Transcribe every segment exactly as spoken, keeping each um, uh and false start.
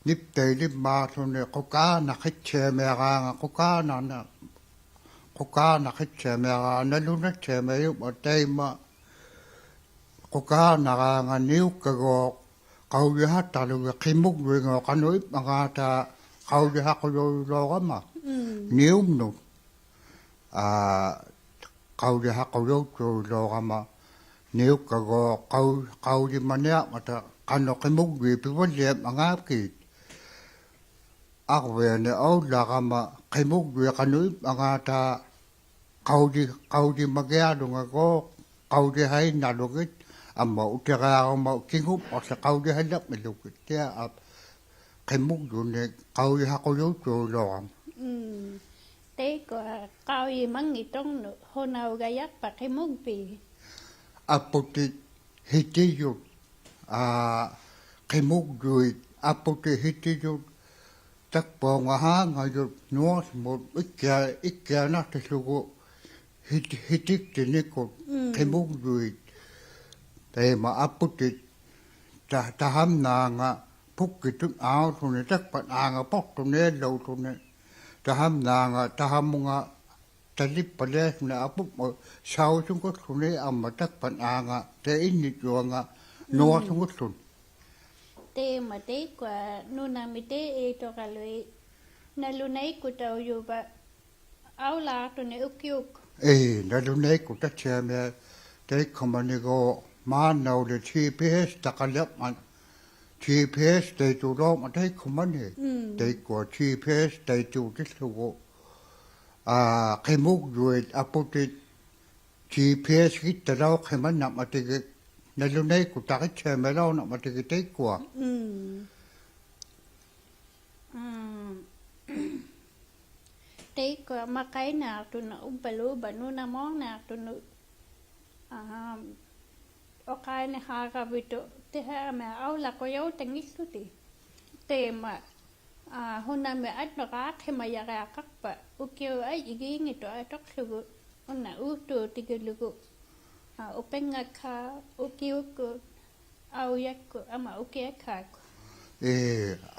ᓂᑉᑕᐃᓕᒻᒫᖅᖢᓂ ᖁᑳᓇᖅᓯᑦᓯᐊᒥᐊᕌᖓᑦ, ᖁᑳᓇᖅ-, ᖁᑳᓇᖅᓯᑦᓯᐊᒥᐊᕌᖓᑦ ᓇᓗᓇᑦᓯᐊᒥᐊᔪᒪ ᑕᐃᒪ ᖁᑳᓇᕌᖓᑦ ᓂᐅᒃᑲᒎᖅ ᖃᐅᔨᓴᖅᑕᓗᒋᑦ ᕿᒧᒡᔪᐃᖓ ᖃᓄᖅ ᐃᑉᒪᖔᑕ ᖃᐅᔨᓴᖁᔭᐅᓚᐅᕋᒪ. ᒻᒻ. ᓂᐅᒻᓄᑦ. ᐋ, ᖃᐅᔨᓴᖁᔭᐅᔪᓚᐅᕋᒪ ᓂᐅᒃᑲᒎᖅ ᖃᐅ-, ᖃᐅᔨᒪᓂᐊᕐᒪᑕ ᖃᓄᖅ ᕿᒧᒡᔪᐃᑦ ᐱᕙᓪᓕᐊᖅᒪᖔᒃᑭᑦ. ᐊᕐᕕᐊᓂ ᐊᐅᓪᓚᕋᒪ ᕿᒧᒡᔪᐃᑦ ᖃᓄᖅ ᐃᑉᒪᖔᑕ ᖃᐅᔨ-, ᖃᐅᔨᒪᒋᐊᓗᖓᒎᖅ ᖃᐅᔨᓴᐃᓐᓇᓗᒋᑦ ᐊᒻᒪ ᐅᑎᕆᐊᕈᒪ ᑭᖑᒻᒪᖅᖢᖅ ᖃᐅᔨᓴᓪᓚᕐᒥᓗᒋᑦ. ᑎᐊ ᐊᑉ ᕿᒧᒡᔪᓂᒃ ᖃᐅᔨᓴᖁᔭᐅᔪᓚᐅᕋᒪ. ᒻᒻ. ᑕᐃᒃᑯᐊ ᖃᐅᔨᒪᙱᑦᑐᖕᓄᑦ ᓱᓇᐅᒐᔭᖅᐸ ᕿᒧᒡᕕᑦ? ᐊᐳᑎᑦ ᓯᑎᔪᑦ, ᐋ, ᕿᒧᒡᔪᐃᑦ ᐊᐳᑎᑦ ᓯᑎᔪᑦ ᑕᒃᐸᐅᖓ ᓵᖓᔪᑦ ᓄᐊᖅᖢᒧᑦ ᐃᑭᐊ-, ᐃᑭᐊᓇᖅᑎᓪᓗᒍ ᓯᑎ-, ᓯᑎᒃᑎᓂᑯᑦ ᒻᒻ. ᕿᒧᒡᔪᐃᑦ. ᑕᐃᒪ ᐊᐳᑎᑦ ᑕ-, ᑕᓴᒻᓈᖓ ᐳᒃᑭᑐᑦ ᐋᐅᓪᓗᓂ, ᑕᒃᐸᑦ ᐋᖓ ᐳᖅᑐᓂᐊᓪᓚᐅᓪᓗᓂ. ᑕᓴᒻᓈᖓ, ᑕᓴᒧᖓ ᑕᓕᑉᐸᓪᓕᐊᓱᓂ ᐊᐳᒻᒪᑦ ᓴᐅᓱᖑᓪᓗᓂ ᐊᒻᒪ ᑕᒃᐸᑦ ᐋᖓ ᑕᐃᓐᓂᑦᑐᐊᖓ ᒻᒻ. ᓄᐊᓱᖑᓪᓗᓂ. ᑕᐃᒪ ᑕᐃᒃᑯᐊ ᓄᓇᒥ ᑕᐃ ᐃᑐᕋᓗᐃᑦ ᓇᓗᓇᐃᒃᑯᑕᐅᔪᕙ ᐊᐅᓚᖅᑐᓂ ᐅᑭᐅᒃᑯᑦ? ᐄ, ᓇᓗᓇᐃᒃᑯᑕᑦᓯᐊᒥᐊᑦ ᑕᐃᒃᑯᒪᓂᒎᖅ ᒫᓐᓇᐅᓕ GPS ᑕᖃᓕᕐᒪᑦ. GPS ᑕᐃᑦᑐᓚᐅᕐᒪᑦ ᑕᐃᒃᑯᒪᓂ. ᒻᒻ. ᑕᐃᒃᑯᐊ GPS ᑕᐃᑦᑑᑎᓪᓗᒍ. ᐋ, ᕿᒧᒡᔪᐃᑦ ᐊᐳᑎᑦ GPS-ᖃᑦᑕᓚᐅᖅᓯᒪᓐᓇᕐᒪᑎᒋᑦ, ᓇᓗᓇᐃᒃᑯᑕᑦᓯᐊᒥᐊᓚᐅᕐᒪᑎᒋᑦ ᑕᐃᒃᑯᐊ. ᒻᒻ. ᐊᒻ, ᑕᐃᒃᑯᐊ ᒪᖃᐃᓐᓇᖅᑐᓄᑦ ᐅᕝᕙᓘᕝᕙ ᓄᓇᒨᕐᓇᖅᑐᓄᑦ, ᐊᒻ, ᐅᖃᐃᓂᖃᕋᕕᑐᑦ ᑎᓴᕋᒥᐊᑦ ᐊᐅᓚᖁᔭᐅᑕᙱᓪᓗᑎᒃ. ᑕᐃᒪ, ᐋ, ᓱᓇᒥᒃ ᐊᓐᓄᕌᖅᓯᒪᔭᕆᐊᖃᖅᐸ ᐅᑭᐅᒃ ᐊᔾᔨᒌᙱᑦᑐᖅ ᐊᑐᖅᖢᒍ, ᐅᓇ ᐆᑦᑑᑎᒋᓗᒍ, ᐋ, ᐅᐱᕐᖓᒃᓵᖅ, ᐅᑭᐅᒃᑯᑦ, ᐊᐅᔭᒃᑯᑦ, ᐊᒻᒪ ᐅᑭᐊᒃᓵᒃᑯᑦ. ᐄ,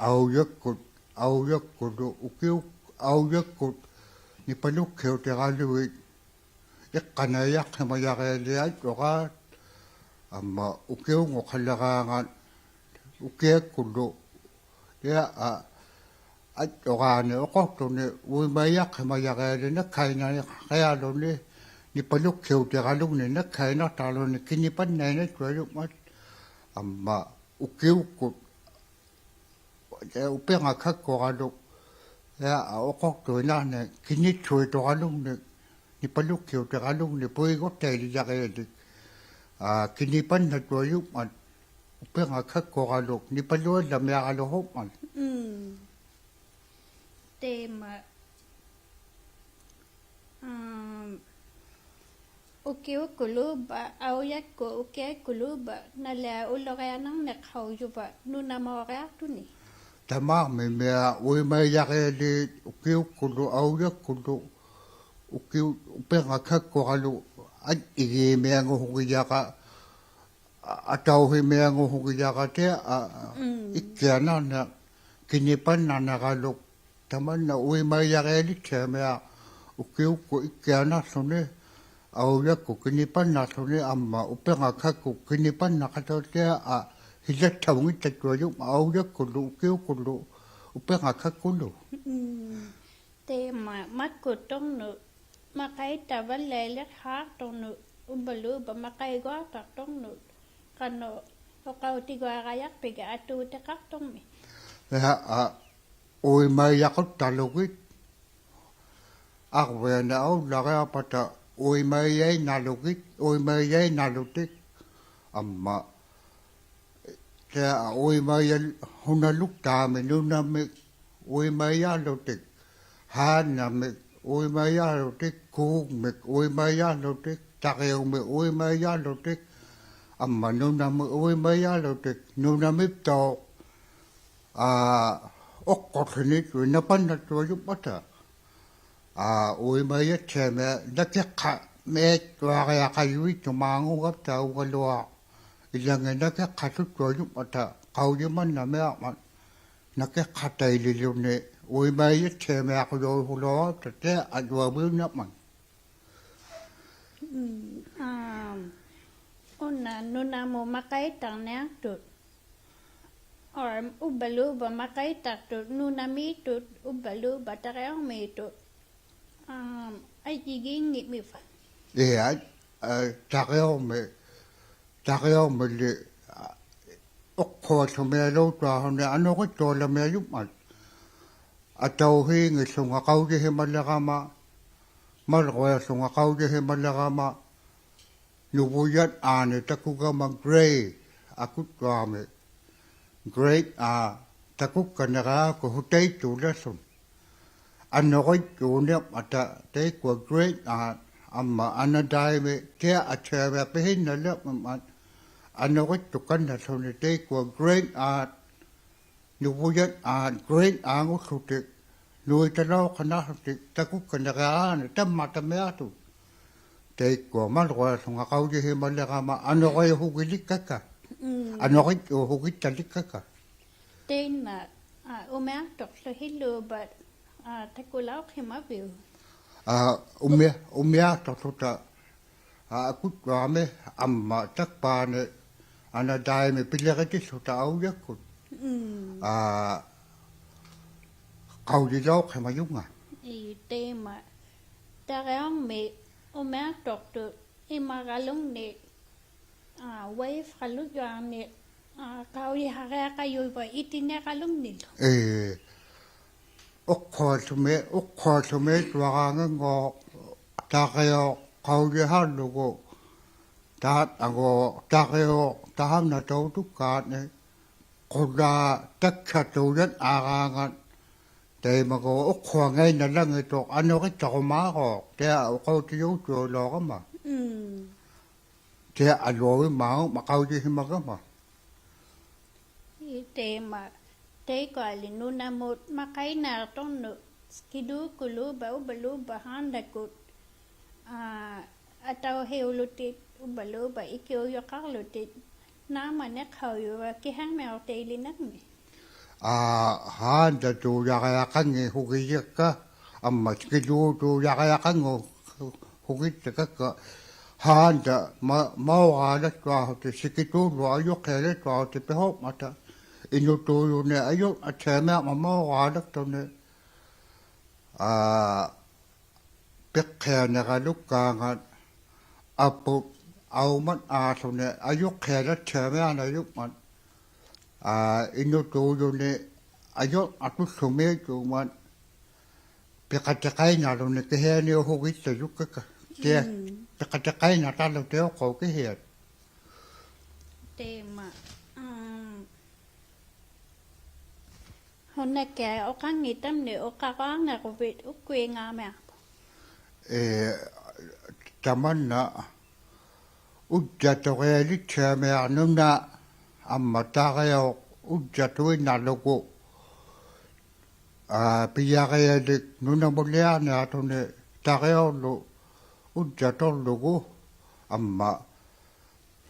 ᐊᐅᔭᒃᑯᑦ, ᐊᐅᔭᒃᑯᓗ, ᐅᑭᐅᒃ, ᐊᐅᔭᒃᑯᑦ ᓂᐸᓗᒃᓯᐅᑎᕋᓗᐃᑦ ᐃᖅᑲᓇᐃᔭᖅᓯᒪᔭᕆᐊᓕᒃ ᐊᔾᔪᕌᑦ, ᐊᒻᒪ ᐅᑭᐅᙳᖃᓕᕌᖓᑦ ᐅᑭᐊᒃᑯᓗ, ᑎᐊ ᐊ, ᐊᔾᔪᕌᓂ ᐅᖃᖅᑐᓂ ᐅᐃᒪᐃᔭᖅᓯᒪᔭᕆᐊᓕᒃ ᓇᒃᓴᐃᓐᓇᕆᐊᓗᓂ, ᓂᐸᓗᒃᓯᐅᑎᕋᓗᖕᓂ ᓇᒃᓴᐃᓐᓇᖅᑕᕐᓗᓂ ᑭᓂᐸᓐᓇᐃᓐᓇᑦᑐᐊᔪᖕᒪᑦ, ᐊᒻᒪ ᐅᑭᐅᒃᑯᑦ ᐅᐱᕐᖓᒃᓴᒃᑯᕋᓗ, ᐄ, ᐅᖃᖅᑐᐃᓐᓇᕐᓂᒃ ᑭᓂᑦᓱᐃᑦᑐᕋᓗᖕᓂᒃ, ᓂᐸᓗᒃᓯᐅᑎᕋᓗᖕᓂᒃ ᐳᐃᒍᖅᑕᐃᓕᔭᕆᐊᓕᒃ, ᐋ, ᑭᓂᐸᓐᓇᑦᑐᐊᔪᖕᒪᑦ, ᐅᐱᕐᖓᒃᓴᒃᑯᕋᓗ, ᓂᐸᓗᐊᓪᓚᒥᐊᕋᓗ ᓱᖕᒪᑦ. ᒻᒻ. ᑕᐃᒪ, ᐊᒻ, ᐅᑭᐅᒃᑯᓗᒃᐸ, ᐊᐅᔭᒃᑯᑦ ᐅᑭᐊᒃᑯᓗᒃᐸ, ᓇᓪᓕᐊᖅ ᐅᓗᕆᐊᓇᕐᓂᖅᓴᐅᔪᕙ ᓄᓇᒨᕆᐊᖅᑐᓂ? ᑕᒫᕐᒥᒻᒥᐊᖅ ᐅᐃᒪᐃᔭᕆᐊᓖᑦ ᐅᑭᐅᒃᑯᓗ, ᐊᐅᔭᒃᑯᓗ, ᐅᑭᐅ-, ᐅᐱᕐᖓᒃᓴᒃᑯᕋᓗ, ᐊᔾᔨᒌᒥᐊᖑᓱᒋᔭᕋ, ᐊᑕᐅᓯᒥᐊᖑᓱᒋᔭᕋ ᑎᐊ, ᐊ, ᒻᒻ. ᐃᒃᑭᐊᓇᕐᓂᖅ, ᑭᓂᐸᓐᓇᕐᓂᕋᓗ, ᑕᒪᓐᓇ ᐅᐃᒪᐃᔭᕆᐊᓕᑦᓯᐊᒥᐊᖅ, ᐅᑭᐅᒃᑯᑦ ᐃᒃᑭᐊᓇᖅᖢᓂ, ᐊᐅᔭᒃᑯᑦ ᑭᓂᐸᓐᓇᖅᖢᓂ, ᐊᒻᒪ ᐅᐱᕐᖓᒃᓴᒃᑯᑦ ᑭᓂᐸᓐᓇᖃᑦᑕᖅ ᑎᐊ, ᐊ, ᓯᓚᑦᑕᐅᙱᑕᑦᑐᐊᔪᖕᒪᑦ ᐊᐅᔭᒃᑯᓗ, ᐅᑭᐅᒃᑯᓗ, ᐅᐱᕐᖓᒃᓴᒃᑯᓗ. ᒻᒻ. ᑕᐃᒪ ᒪᒃᑯᑦᑐᕐᓄᑦ, ᒪᖃᐃᑦᑕᕙᓪᓚᐃᓕᖅᓵᖅᑐᕐᓄᑦ, ᐅᕝᕙᓘᕝᕙ ᒪᖃᐃᒍᐊᖅᑕᖅᑐᕐᓄᑦ, ᖃᓄᖅ ᐅᖃᐅᑎᒍᐊᕋᔭᖅᐱᒋᑦ ᐊᑑᑎᖃᖅᑐᕐᒥᒃ? ᐄ, ᐊ, ᐅᐃᒪᐃᔭᖁᑦᑕᓗᒋᑦ, ᐊᕐᕕᐊᓂ ᐊᐅᓪᓚᕆᐊᖅᐸᑕ ᐅᐃᒪᐃᔭᐃᓐᓇᓗᒋᑦ, ᐅᐃᒪᐃᔭᐃᓐᓇᓗᑎᒃ, ᐊᒻᒪ ᑎᐊ ᐅᐃᒪᐃᔭᓪ-, ᓱᓇᓗᒃᑖᒥ ᓄᓇᒥᒃ ᐅᐃᒪᐃᔮᓪᓗᑎᒃ, ᓵᓐᓇᒥᒃ ᐅᐃᒪᐃᔮᓪᓗᑎᒃ, ᑰᖕᒥᒃ ᐅᐃᒪᐃᔮᓪᓗᑎᒃ, ᑕᕆᐅᒥᒃ ᐅᐃᒪᐃᔮᓪᓗᑎᒃ, ᐊᒻᒪ ᓄᓇᒥᒃ ᐅᐃᒪᐃᔮᓪᓗᑎᒃ, ᓄᓇᒥᑉᑕᐅᖅ, ᐋ, ᐅᖅᑯᖅᖠᓂ ᓇᐸᓐᓇᑦᑐᐊᔪᖕᒪᑕ. ᐋ, ᐅᐃᒪᐃᔭᑦᓯᐊᒥᐊᑦ ᓇᑭᖅᑲᒥᐊᑦᑐᐊᕆᐊᖃᔪᐃᑦᑐᒫᖑᒐᑉᑕᐅᒐᓗᐊᖅ. ᐃᓚᖏᑦ ᓇᑭᖅᑲᓱᑦᑐᐊᔪᖕᒪᑕ ᖃᐅᔨᒪᓐᓇᒥᐊᕐᒪᑦ. ᓇᑭᖅᑲᑕᐃᓕᓗᓂ ᐅᐃᒪᐃᔭᑦᑎᐊᒻᒪᖁᔭᐅᓗᐊᖅᑕᑦᑎᐊᖅ ᐊᔪᐊᕕᐅᓐᓇᒪ. ᒻᒻ, ᐋᒻ, ᐅᓇ ᓄᓇᒧᑦ ᒪᖃᐃᑦᑕᕐᓂᐊᖅᑐᑦ, ᐋᒻ, ᐅᕝᕙᓘᕝᕙ ᒪᖃᐃᑦᑕᖅᑐᑦ ᓄᓇᒦᑦᑐᑦ, ᐅᕝᕙᓘᕝᕙ ᑕᕆᐅᕐᒦᑦᑐᑦ, ᐋᒻ, ᐊᔾᔨᒌᙱᒻᒥᕙ. ᐄ, ᐊ, ᑕᕆᐅᕐᒥ, ᑕᕆᐅᕐᒥᓕ, ᐊ, ᐅᖅᑯᐊᓱᒥᐊᓘᑦᑐᐊᓗᓂ ᐊᓄᕆᑦᑐᐊᓕᕐᒥᐊᔪᒻᒪᑦ. ᐊᑕᐅᓰᙱᓪᓗᖓ ᖃᐅᔨᓯᒪᓕᕋᒪ, ᒪᓕᕈᐊᓗᖓ ᖃᐅᔨᓯᒪᓕᕋᒪ, ᓄᕗᔭᑦ ᐋᓂ ᑕᑯᒐᒪ grade, ᐊᑯᑦᑐᐊᕐᒥ. Grade R, ᑕᑯᒃᑲᓐᓂᕋᒃᑯ ᓱᑕᐃᑦᑑᓕᖅᖢᓂ. ᐊᓄᕆᑦᑑᓂᕐᒪᑕ ᑕᐃᒃᑯᐊ grade R, ᐊᒻᒪ ᐊᓇᑕᐃᒥ ᑎᐊ ᐊᑦᓯᐊᕕᐊ ᐱᓯᓐᓇᓕᕐᒪᑦ. ᐊᓄᕆᑦᑐᒃᑲᓐᓂᖅᖢᓂ ᑕᐃᒃᑯᐊ grade R, ᓄᕗᔭᑦ R, grade R-ᖑᖅᖢᑎᒃ, ᓄᐃᑕᓚᐅᖅᑲᓇᖅᖢᑎᒃ, ᑕᑯᒃᑲᓐᓂᕋᒃᑯ ᐋᓂ ᑕᒻᒪᑕᒥᐊᑐᑦ. ᑕᐃᒃᑯᐊ ᒪᓕᕈᐊᓗᖓ ᖃᐅᔨᓯᒪᓕᕋᒪ ᐊᓄᕆᓱᒋᓕᒃᑲᒃᑲ. ᒻᒻ. ᐊᓄᕆᔾᔪᓱᒋᑦᑕᓕᒃᑲᒃᑲ. ᑕᐃᓐᓇ, ᐋ, ᐅᒥᐊᖅᑐᖅᖢᖅ ᓯᓘᕝᕙ, ᐋ, ᑕᑯᓚᐅᖅᓯᒪᕕᐅᒃ? ᐋ, ᐅᒥ-, ᐅᒥᐊᖅᑐᖅᖢᑕ, ᐋ, ᐊᑯᑦᑐᐊᕐᒥ ᐊᒻᒪ ᑕᒃᐸᓂ ᐊᓇᑕᐃᒥ ᐱᓕᕆᑎᓪᓗᑕ ᐊᐅᔭᒃᑯᑦ. ᒻᒻ. ᐋ, ᖃᐅᔨᓚᐅᖅᓯᒪᔪᖓ. ᐄ, ᑕᐃᒪ. ᑕᕆᐅᕐᒥ ᐅᒥᐊᖅᑐᖅᑐᑦ ᐃᒪᒐᓗᖕᓂᒃ, ᐋ, wave-ᖃᓗᒃᔪᐊᕐᓂᒃ, ᐋ, ᖃᐅᔨᓴᕆᐊᖃᔪᕙ ᐃᑎᓂᖃᓗᖕᓂᓗ. ᐄ, ᐅᖅᑯᐊᓱᒥ-, ᐅᖅᑯᐊᓱᒥᑦᑐᐊᕌᖓᙳᖅ ᑕᕆᐅᖅ ᖃᐅᔨᓴᕐᓗᒍ, ᑖᑦ ᐊᒎᖅ ᑕᕆᐅᖅ ᑕᓴᕐᓇᑕᐅᑐᒃᑳᕐᓂ, ᖁᓛ ᑕᒃᓴᑐᔭᑦ ᐊᕌᖓᑦ, ᑕᐃᒪᒎᖅ ᐅᖅᑯᐊᖓᐃᓐᓇᓚᙱᑦᑐᖅ ᐊᓄᕆᑦᑕᕈᒫᕈᖅ, ᑎᐊ ᐅᖃᐅᑎᔪᑦᑐᓚᐅᕋᒪ. ᒻᒻ. ᑎᐊ ᐊᓗᐊᕕᒻᒪᖅ ᒪᖃᐅᔨᓯᒪᒐᒪ. ᐄ, ᑕᐃᒪ, ᑕᐃᒃᑯᐊᓕ ᓄᓇᒧᑦ ᒪᖃᐃᓐᓇᖅᑐᕐᓄᑦ, ᑭᓗᑯᓘᕝᕙ ᐅᕝᕙᓘᕝᕙ ᓵᓐᑕᒃᑯᑦ, ᐋ, ᐊᑕᐅᓯᐅᓗᑎᒃ, ᐅᕝᕙᓘᕝᕙ ᐃᑭᐅᔪᖃᕐᓗᑎᒃ, ᓈᒻᒪᓐᓂᖅᓴᐅᔪᕙ ᑭᓴᕐᒥᐅᖅᑕᐃᓕᓐᓇᕐᒥ. ᐋ, ᓵᓐᑕᑑᔭᕆᐊᖃᙱᓱᒋᔭᒃᑲ, ᐊᒻᒪ ᑭᓗᑑᔭᕆᐊᖃᙱᓱᒋᔭᒃᑲ, ᓵᓐᑕ ᒪ-, ᒪᐅᕌᓚᑦᑐᐊᓱᑎᒃ, ᓯᑭᑑᓪᓗ ᐊᔪᖅᑭᐊᓚᑦᑐᐊᓱᑎᒃ ᐱᓲᖅᒪᑕ, ᐃᓄᑑᔪᓂᒃ ᐊᔪᕐ ᐊᑦᓯᐊᒥᐊᕐᒪᑦ ᒪᐅᕌᓚᒃᑐᓂᒃ, ᐋ, ᐱᖅᑭᐊᓂᕋᓗᒃᑳᖓᑦ ᐊᐳᑦ ᐊᐅᒪᑦ ᐋᓱᓂ ᐊᔪᖅᑭᐊᓚᑦᓯᐊᒥᐊᓇᔪᒻᒪᑦ, ᐋ, ᐃᓄᑑᔪᓂᒃ ᐊᔪᕐ ᐊᑐᓪᓗᒥ ᐃᑦᑑᒻᒪᑦ, ᐱᖃᑎᖃᐃᓐᓇᕐᓗᓂ ᑭᓯᐊᓂᐅᓱᒋᑦᑕᔪᒃᑲᒃᑲ. ᑎᐊ, ᒻᒻ. ᐱᖃᑎᖃᐃᓐᓇᑕᓗᑎᑦ ᐅᖅᑰᖅ ᑭᓯᐊᑦ. ᑕᐃᒪ, ᐊᒻ, ᓱᓇᑭᐊᖅ ᐅᖃᙱᑕᒻᓂᒃ ᐅᖃᕈᐊᕐᓂᕈᕕᑦ ᐅᒃᑯᐃᖔᒥᐊᖅᐳᖅ. ᐄ, ᑕᒪᓐᓇ ᐅᔾᔭᑐᕆᐊᓕᑦᓯᐊᒥᐊᖅ ᓄᓇ ᐊᒻᒪ ᑕᕆᐅᖅ ᐅᔾᔭᑐᐃᓐᓇᕐᓗᒍ, ᐋ, ᐱᔭᕆᐊᓕᒃ ᓄᓇᒧᓪᓕᐊᕐᓂᐊᖅᑐᓂᒃ ᑕᕆᐅᕐᓗ ᐅᔾᔭᑐᕐᓗᒍ, ᐊᒻᒪ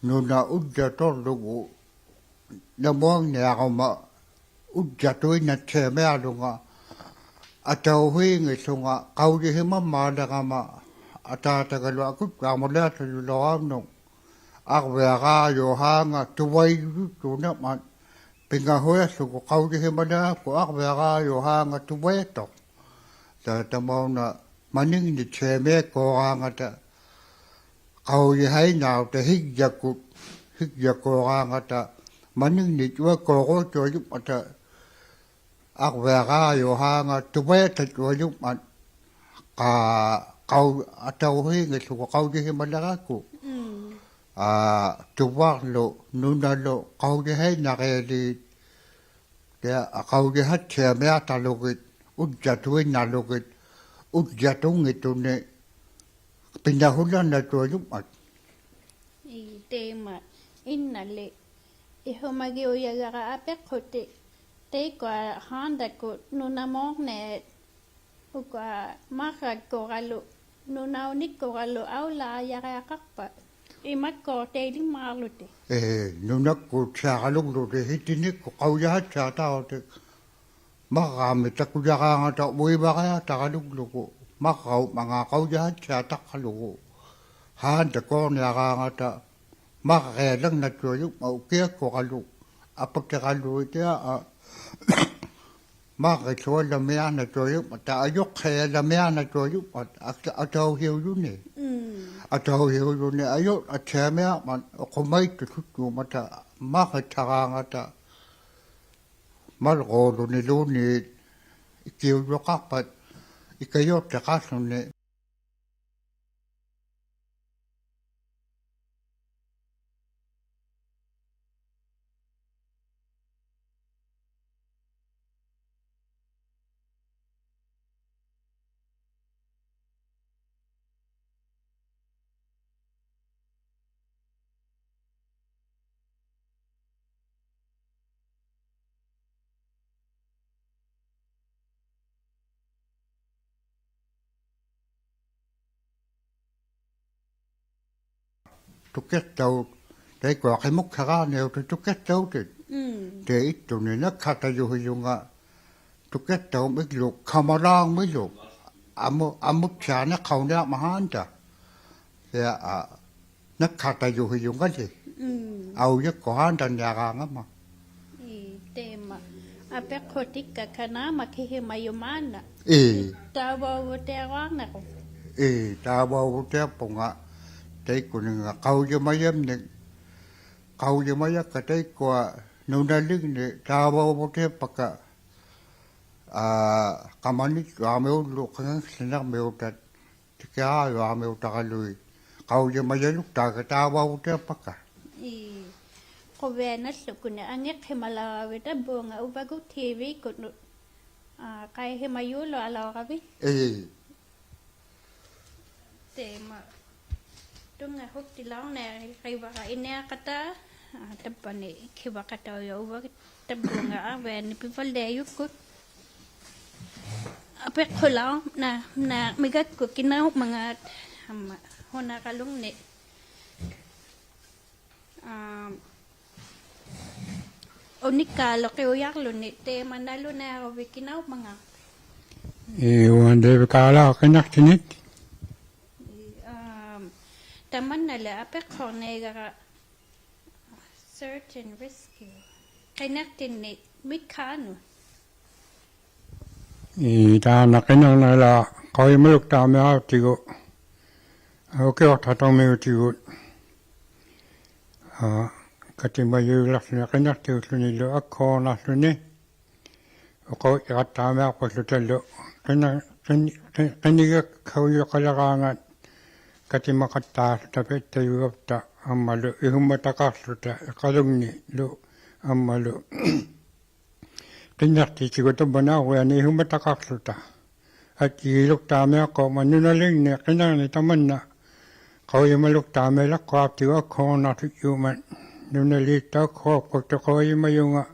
ᓄᓇ ᐅᔾᔭᑐᕐᓗᒍ ᓇᒧᐊᖕᓂᐊᕈᒪ ᐅᔾᔭᑐᐃᓐᓇᑦᓯᐊᒥᐊᓗᖓ, ᐊᑕᐅᓰᙱᓪᓗᖓ ᖃᐅᔨᓯᒪᒻᒫᓕᕋᒪ, ᐊᑖᑕᒐᓗ ᐊᑯᑦᓴᒧᓕᐊᖅᖢᔪᓚᐅᕋᒻᓄᒃ, ᐊᕐᕕᐊᕌᔪᖅ ᓵᖓ ᑐᕙᐃᔪᔪᒃᑐᓐᓇᒪᑦ, ᐱᖓᓱᐃᖅᖢᒍ ᖃᐅᔨᓯᒪᓕᐊᒃᑯ ᐊᕐᕕᐊᕌᔪᖅ ᓵᖓ ᑐᕙᐃᑦᑐᖅ. ᑕ-, ᑕᒪᐅᓇ ᒪᓂᖕᓂᑦᓯᐊᒥᐊᒃᑰᕌᖓᑕ, ᖃᐅᔨᓴᐃᓐᓇᐅᑕ ᓯᒡᔭᒃᑯᑦ, ᓯᒡᔭᒃᑰᕌᖓᑕ, ᒪᓂᖕᓂᑦ ᐅᐊᒃᑰᕈᑦᑐᐊᔪᒻᒪᑕ, ᐊᕐᕕᐊᕌᔪᖅ ᓵᖓ ᑐᕕᐊᑕᑦᑐᐊᔪᒻᒪᑦ, ᖃ-, ᖃᐅ-, ᐊᑕᐅᓰᙱᓪᓗᒍ ᖃᐅᔨᓯᒪᓕᕋᒃᑯ. ᒻᒻ. ᐋ, ᑐᕙᕐᓗ, ᓄᓇᓗ, ᖃᐅᔨᓴᐃᓐᓇᕆᐊᓖᑦ, ᑎᐊ, ᖃᐅᔨᓴᑦᓯᐊᒥᐊᑕᓗᒋᑦ, ᐅᔾᔭᑐᐃᓐᓇᓗᒋᑦ, ᐅᔾᔭᑐᙱᑦᑐᓂᒃ, ᐱᓇᓱᓚᓐᓇᑐᐊᔪᒻᒪᑦ. ᐄ, ᑕᐃᒪ, ᐃᓐᓇᓕ, ᐃᓱᒪᒋᐅᔭᒐᕋ ᐊᐱᖅᓱᑎᒃ, ᑕᐃᒃᑯᐊ ᓵᓐᑕᒃᑯᑦ ᓄᓇᒨᕐᓂᐊᑦ, ᐅᑯᐊ ᒪᕐᕋᒃᑯᕋᓗ, ᓄᓇᐅᓂᒃᑯᕋᓗ ᐊᐅᓚᔭᕆᐊᖃᖅᐸᑦ, ᐃᒪᒃᑰᖅᑕᐃᓕᒻᒫᕐᓗᑎᒃ. ᐄ, ᓄᓇᒃᑯᑦᓯᐊᕋᓗᒡᓗᑎᒃ ᓯᑎᓂᒃᑯᑦ ᖃᐅᔨᓴᑦᓯᐊᑕᐅᑎᒃ. ᒪᕐᕋᒥ ᑕᑯᔭᕌᖓᑕ ᐅᐃᕙᕆᐊᑕᕋᓗᒃᓗᒍ, ᒪᕐᕋᐅᑉ ᒪᖔᖅ ᖃᐅᔭᖅᑎᐊᑕᖅᑲᓗᒍ. ᕼᐋᓐᑕ ᑰᕐᓂᐊᕌᖓᑕ ᒪᕐᕆᐊᓪᓚᖕᓇᑐᐊᔪᖕᒪᑦ ᐅᑭᐊᒃᑯᕌᓗᒃ, ᐊᐸᑎᕋᓗᐃᑦ ᑎᐊ, ᒪᕐᕆᓱᐊᓪᓚᒥᐊᕐᓇᑐᐊᔪᖕᒪᑦ, ᑕ ᐊᔪᕐᕼᐃᐊᓪᓚᒥᐊᕐᓇᑐᐊᔪᖕᒪᑦ, ᐊᒃᓴ ᐊᑕᐅᓯᐅᔪᓂ. ᒻᒻ. ᐊᑕᐅᓯᐅᔪᓂ ᐊᔪᕐᕋᑦᓯᐊᒥᐊᕐᒪᑦ, ᐅᖁᒪᐃᑦᑐᓱᒃᑐᒪᑕ, ᒪᕐᕆᑦᓴᕌᖓᑕ. ᒪᕐᕉᓗᓂᓘᓐᓃᑦ ᐃᑭᐅᔪᖃᖅᐸᑦ ᐃᑲᔪᖅᑎᖃᖅᖢᓂ. ᑐᑭᖅᑕᐅᑦ ᑕᐃᒃᑯᐊ ᕿᒧᒃᓴᕌᕐᓂᐅᑕ ᑐᑭᖅᑕᐅᑎᑦ. ᒻᒻ. ᑕᐃ ᐃᑦᑐᓂ ᓇᒃᓴᖅᑕᔪᓯᔪᖓ ᑐᑭᖅᑕᐅᖕᒥᒡᓗ ᑲᒪᓛᖕᒥᓗ. ᐊᒧ-, ᐊᒧᑦᓯᐊᓂᖅᓴᐅᓂᐊᕐᒪᑦ ᕼᐋᓐᑕ. ᓯᐊ, ᐋ, ᓇᒃᓴᖅᑕᔪᓯᔪᖓᓕ. ᒻᒻ. ᐊᐅᔭᒃᑯᑦ ᕼᐋᓐᑕᓂᐊᕌᖓᒪ. ᐄ, ᑕᐃᒪ. ᐊᐱᖅᓱᑎᒃᑲ ᖃᓄᒪ ᑭᓯᒪᔪᒪᓐᓇ. ᐄ. ᑕᕝᕙᐅᕗᑎᐊᕈᐊᕐᓇᕈᒃ. ᐄ, ᑕᕝᕙᐅᕗᑎᐊᑉᐳᖓ. ᑕᐃᒃᑯᓂᖓ ᖃᐅᔨᒪᔭᒻᓂᒃ. ᖃᐅᔨᒪᔭᒃᑲ ᑕᐃᒃᑯᐊ ᓄᓇᓕᖕᓂᒃ ᑕᕝᕙᐅᕗᑎᐊᑉᐸᒃᑲ, ᐋ, ᖃᒪᓂᑦᑐᐊᕐᒥᐅᓪᓗ ᖃᖓᖅᓯᓇᕐᒥᐅᑕᑦ ᑎᑭᕋᔪᐊᕐᒥᐅᑕᕋᓗᐃᑦ. ᖃᐅᔨᒪᔭᓗᒃᑖᒃᑲ ᑕᕝᕙᐅᕗᑎᐊᑉᐸᒃᑲ. ᐄ, ᖁᕕᐊᓇᓪᓗᒃᑯᓂ ᐊᖏᖅᓯᒪᓚᐅᕋᕕᑦ ᑕᕝᕘᖓ ᐅᕙᒍᑦ ᑏᕖᒃᑯᑦ ᓄ-, ᐋ, ᖃᐃᓯᒪᔫᓗᐊᓚᐅᕋᕕᑦ. ᐄ. ᑕᐃᒪ. ᑐᙵᓱᒃᑎᓚᐅᕐᓂᐊᕆᕙᕋ ᐃᓂᐊᖃᑕ, ᐋ, ᑕᑉᐹᓂ ᕿᕙᖃᑕᐅᔪᖅ ᐅᕙᒃ ᑕᕝᕘᖓ ᐊᕐᕕᐊᓂ ᐱᕙᓪᓕᐊᔪᒃᑯᑦ. ᐊᐱᖅᓱᓚᐅ-, ᓇ-, ᓇ-, ᒥᒐᒃᑯᑦ ᑭᓇᐅᖕᒪᖔᑦ, ᐊᒻᒪ ᓱᓇᕋᓗᖕᓂᒃ. ᐋᒻ, ᐅᓂᒃᑳᓗᒃ ᕿᐅᔭᕐᓗᓂ, ᑕᐃᒪ ᓇᓗᓇᐃᕈᕕᑦ ᑭᓇᐅᖕᒪᖔᑦ. ᐄ, ᐅᐊᓐ ᑕᐃᕕᒃᑲᓗᐊᖅ ᕿᓂᖅᑎᓂᑦ. ᐄ, ᐋᒻ, ᑕᒪᓐᓇᓕ ᐊᐱᖅᓱᕐᓂᐊᕋ search and rescue. ᕿᓂᖅᑎᓐᓂ ᒥᒃᓵᓄᑦ. ᐄ, ᑖᓐᓇ ᕿᓂᕐᓂᓚᖅ ᖃᐅᔨᒪᓗᒃᑖᒥᐊᖅᑎᒍ. ᐅᑭᐅᖅᑕᖅᑐᕐᒥᐅᑎᒍᑦ. ᐋ, ᑲᑎᒪᔪᓕᖅᖢᓂ ᕿᓂᖅᑎᐅᖅᖢᓂᓗ ᐊᒃᓱᕈᕐᓇᖅᖢᓂ. ᐅᖃᐅ-, ᐅᖃᐅᔨᖃᑦᑕᕐᒥᐊᖅᐸᓗᑕᓗ. ᕿᓂ-, ᕿᓂ-, ᕿ-, ᕿᓂᒐᒃᓴᐅᔪᖃᓕᕌᖓᑦ ᑲᑎᒪᖃᑦᑕᖅᖢᑕ ᐱᑦᑕᔪᒐᑉᑕ ᐊᒻᒪᓗ ᐃᓱᒪᑕᖃᖅᖢᑕ ᐃᖃᓗᖕᓂᓗ ᐊᒻᒪᓗ ᕿᓂᖅᑎᑦᑎᒍᑦ ᑕᕝᕙᓂ ᐊᕐᕕᐊᓂ ᐃᓱᒪᑕᖃᖅᖢᑕ. ᐊᔾᔨᒌᓗᒃᑖᒥᐊᖅᑯᖅ ᒪ ᓄᓇᓕᖕᓂᒃ ᕿᓂᕐᓂᒃ ᑕᒪᓐᓇ ᖃᐅᔨᒪᓗᒃᑖᒥᓚᖅᑯᐊᑉᑎᒍ ᐊᒃᓱᕈᕐᓇᖅᑐᔫᒪᑦ. ᓄᓇᓖᑦᑕᐅᖅᑯᖅ ᖃᐅᔨᒪᔪᖓ.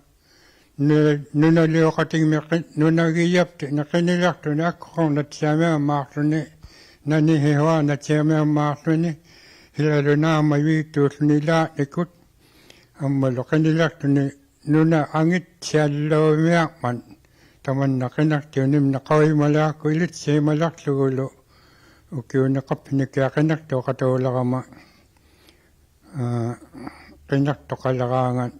ᓄ-, ᓄᓇᓕᐅᖃᑎᖕᒥᒃ ᕿ-, ᓄᓇᕆᔭᑉᑎᖕᓂᒃ ᕿᓂᓕᖅᑐᓂᒃ ᐊᒃᓱᕈᕐᓇᑦᓯᐊᒥᐊᒻᒫᖅᖢᓂ, ᓇᓂᓯᓱᐊᕐᓇᑦᓯᐊᒥᐊᒻᒫᖅᖢᓂ, ᓯᓚᓗ ᓈᒻᒪᔪᐃᑦᑑᖅᖢᓂ ᓛᓐᓂᒃᑯᑦ, ᐊᒻᒪᓗ ᕿᓂᓕᖅᑐᓂᒃ ᓄᓇ ᐊᖏᑦᓯᐊᓗᒻᒥᐊᕐᒪᑦ, ᑕᒪᓐᓇ ᕿᓂᖅᑎᐅᓂᒃ ᖃᐅᔨᒪᓕᐊᖅᑯᖅ ᐃᓕᑦᓯᒪᓕᖅᖢᒍᓗ, ᐅᑭᐅᓂᖅ ᖃᑉᓯᓂᑭᐊᖅ ᕿᓂᖅᑑᖃᑕᐅᓕᕋᒪ. ᐋ, ᕿᓂᖅᑐᖃᓕᕌᖓᑦ.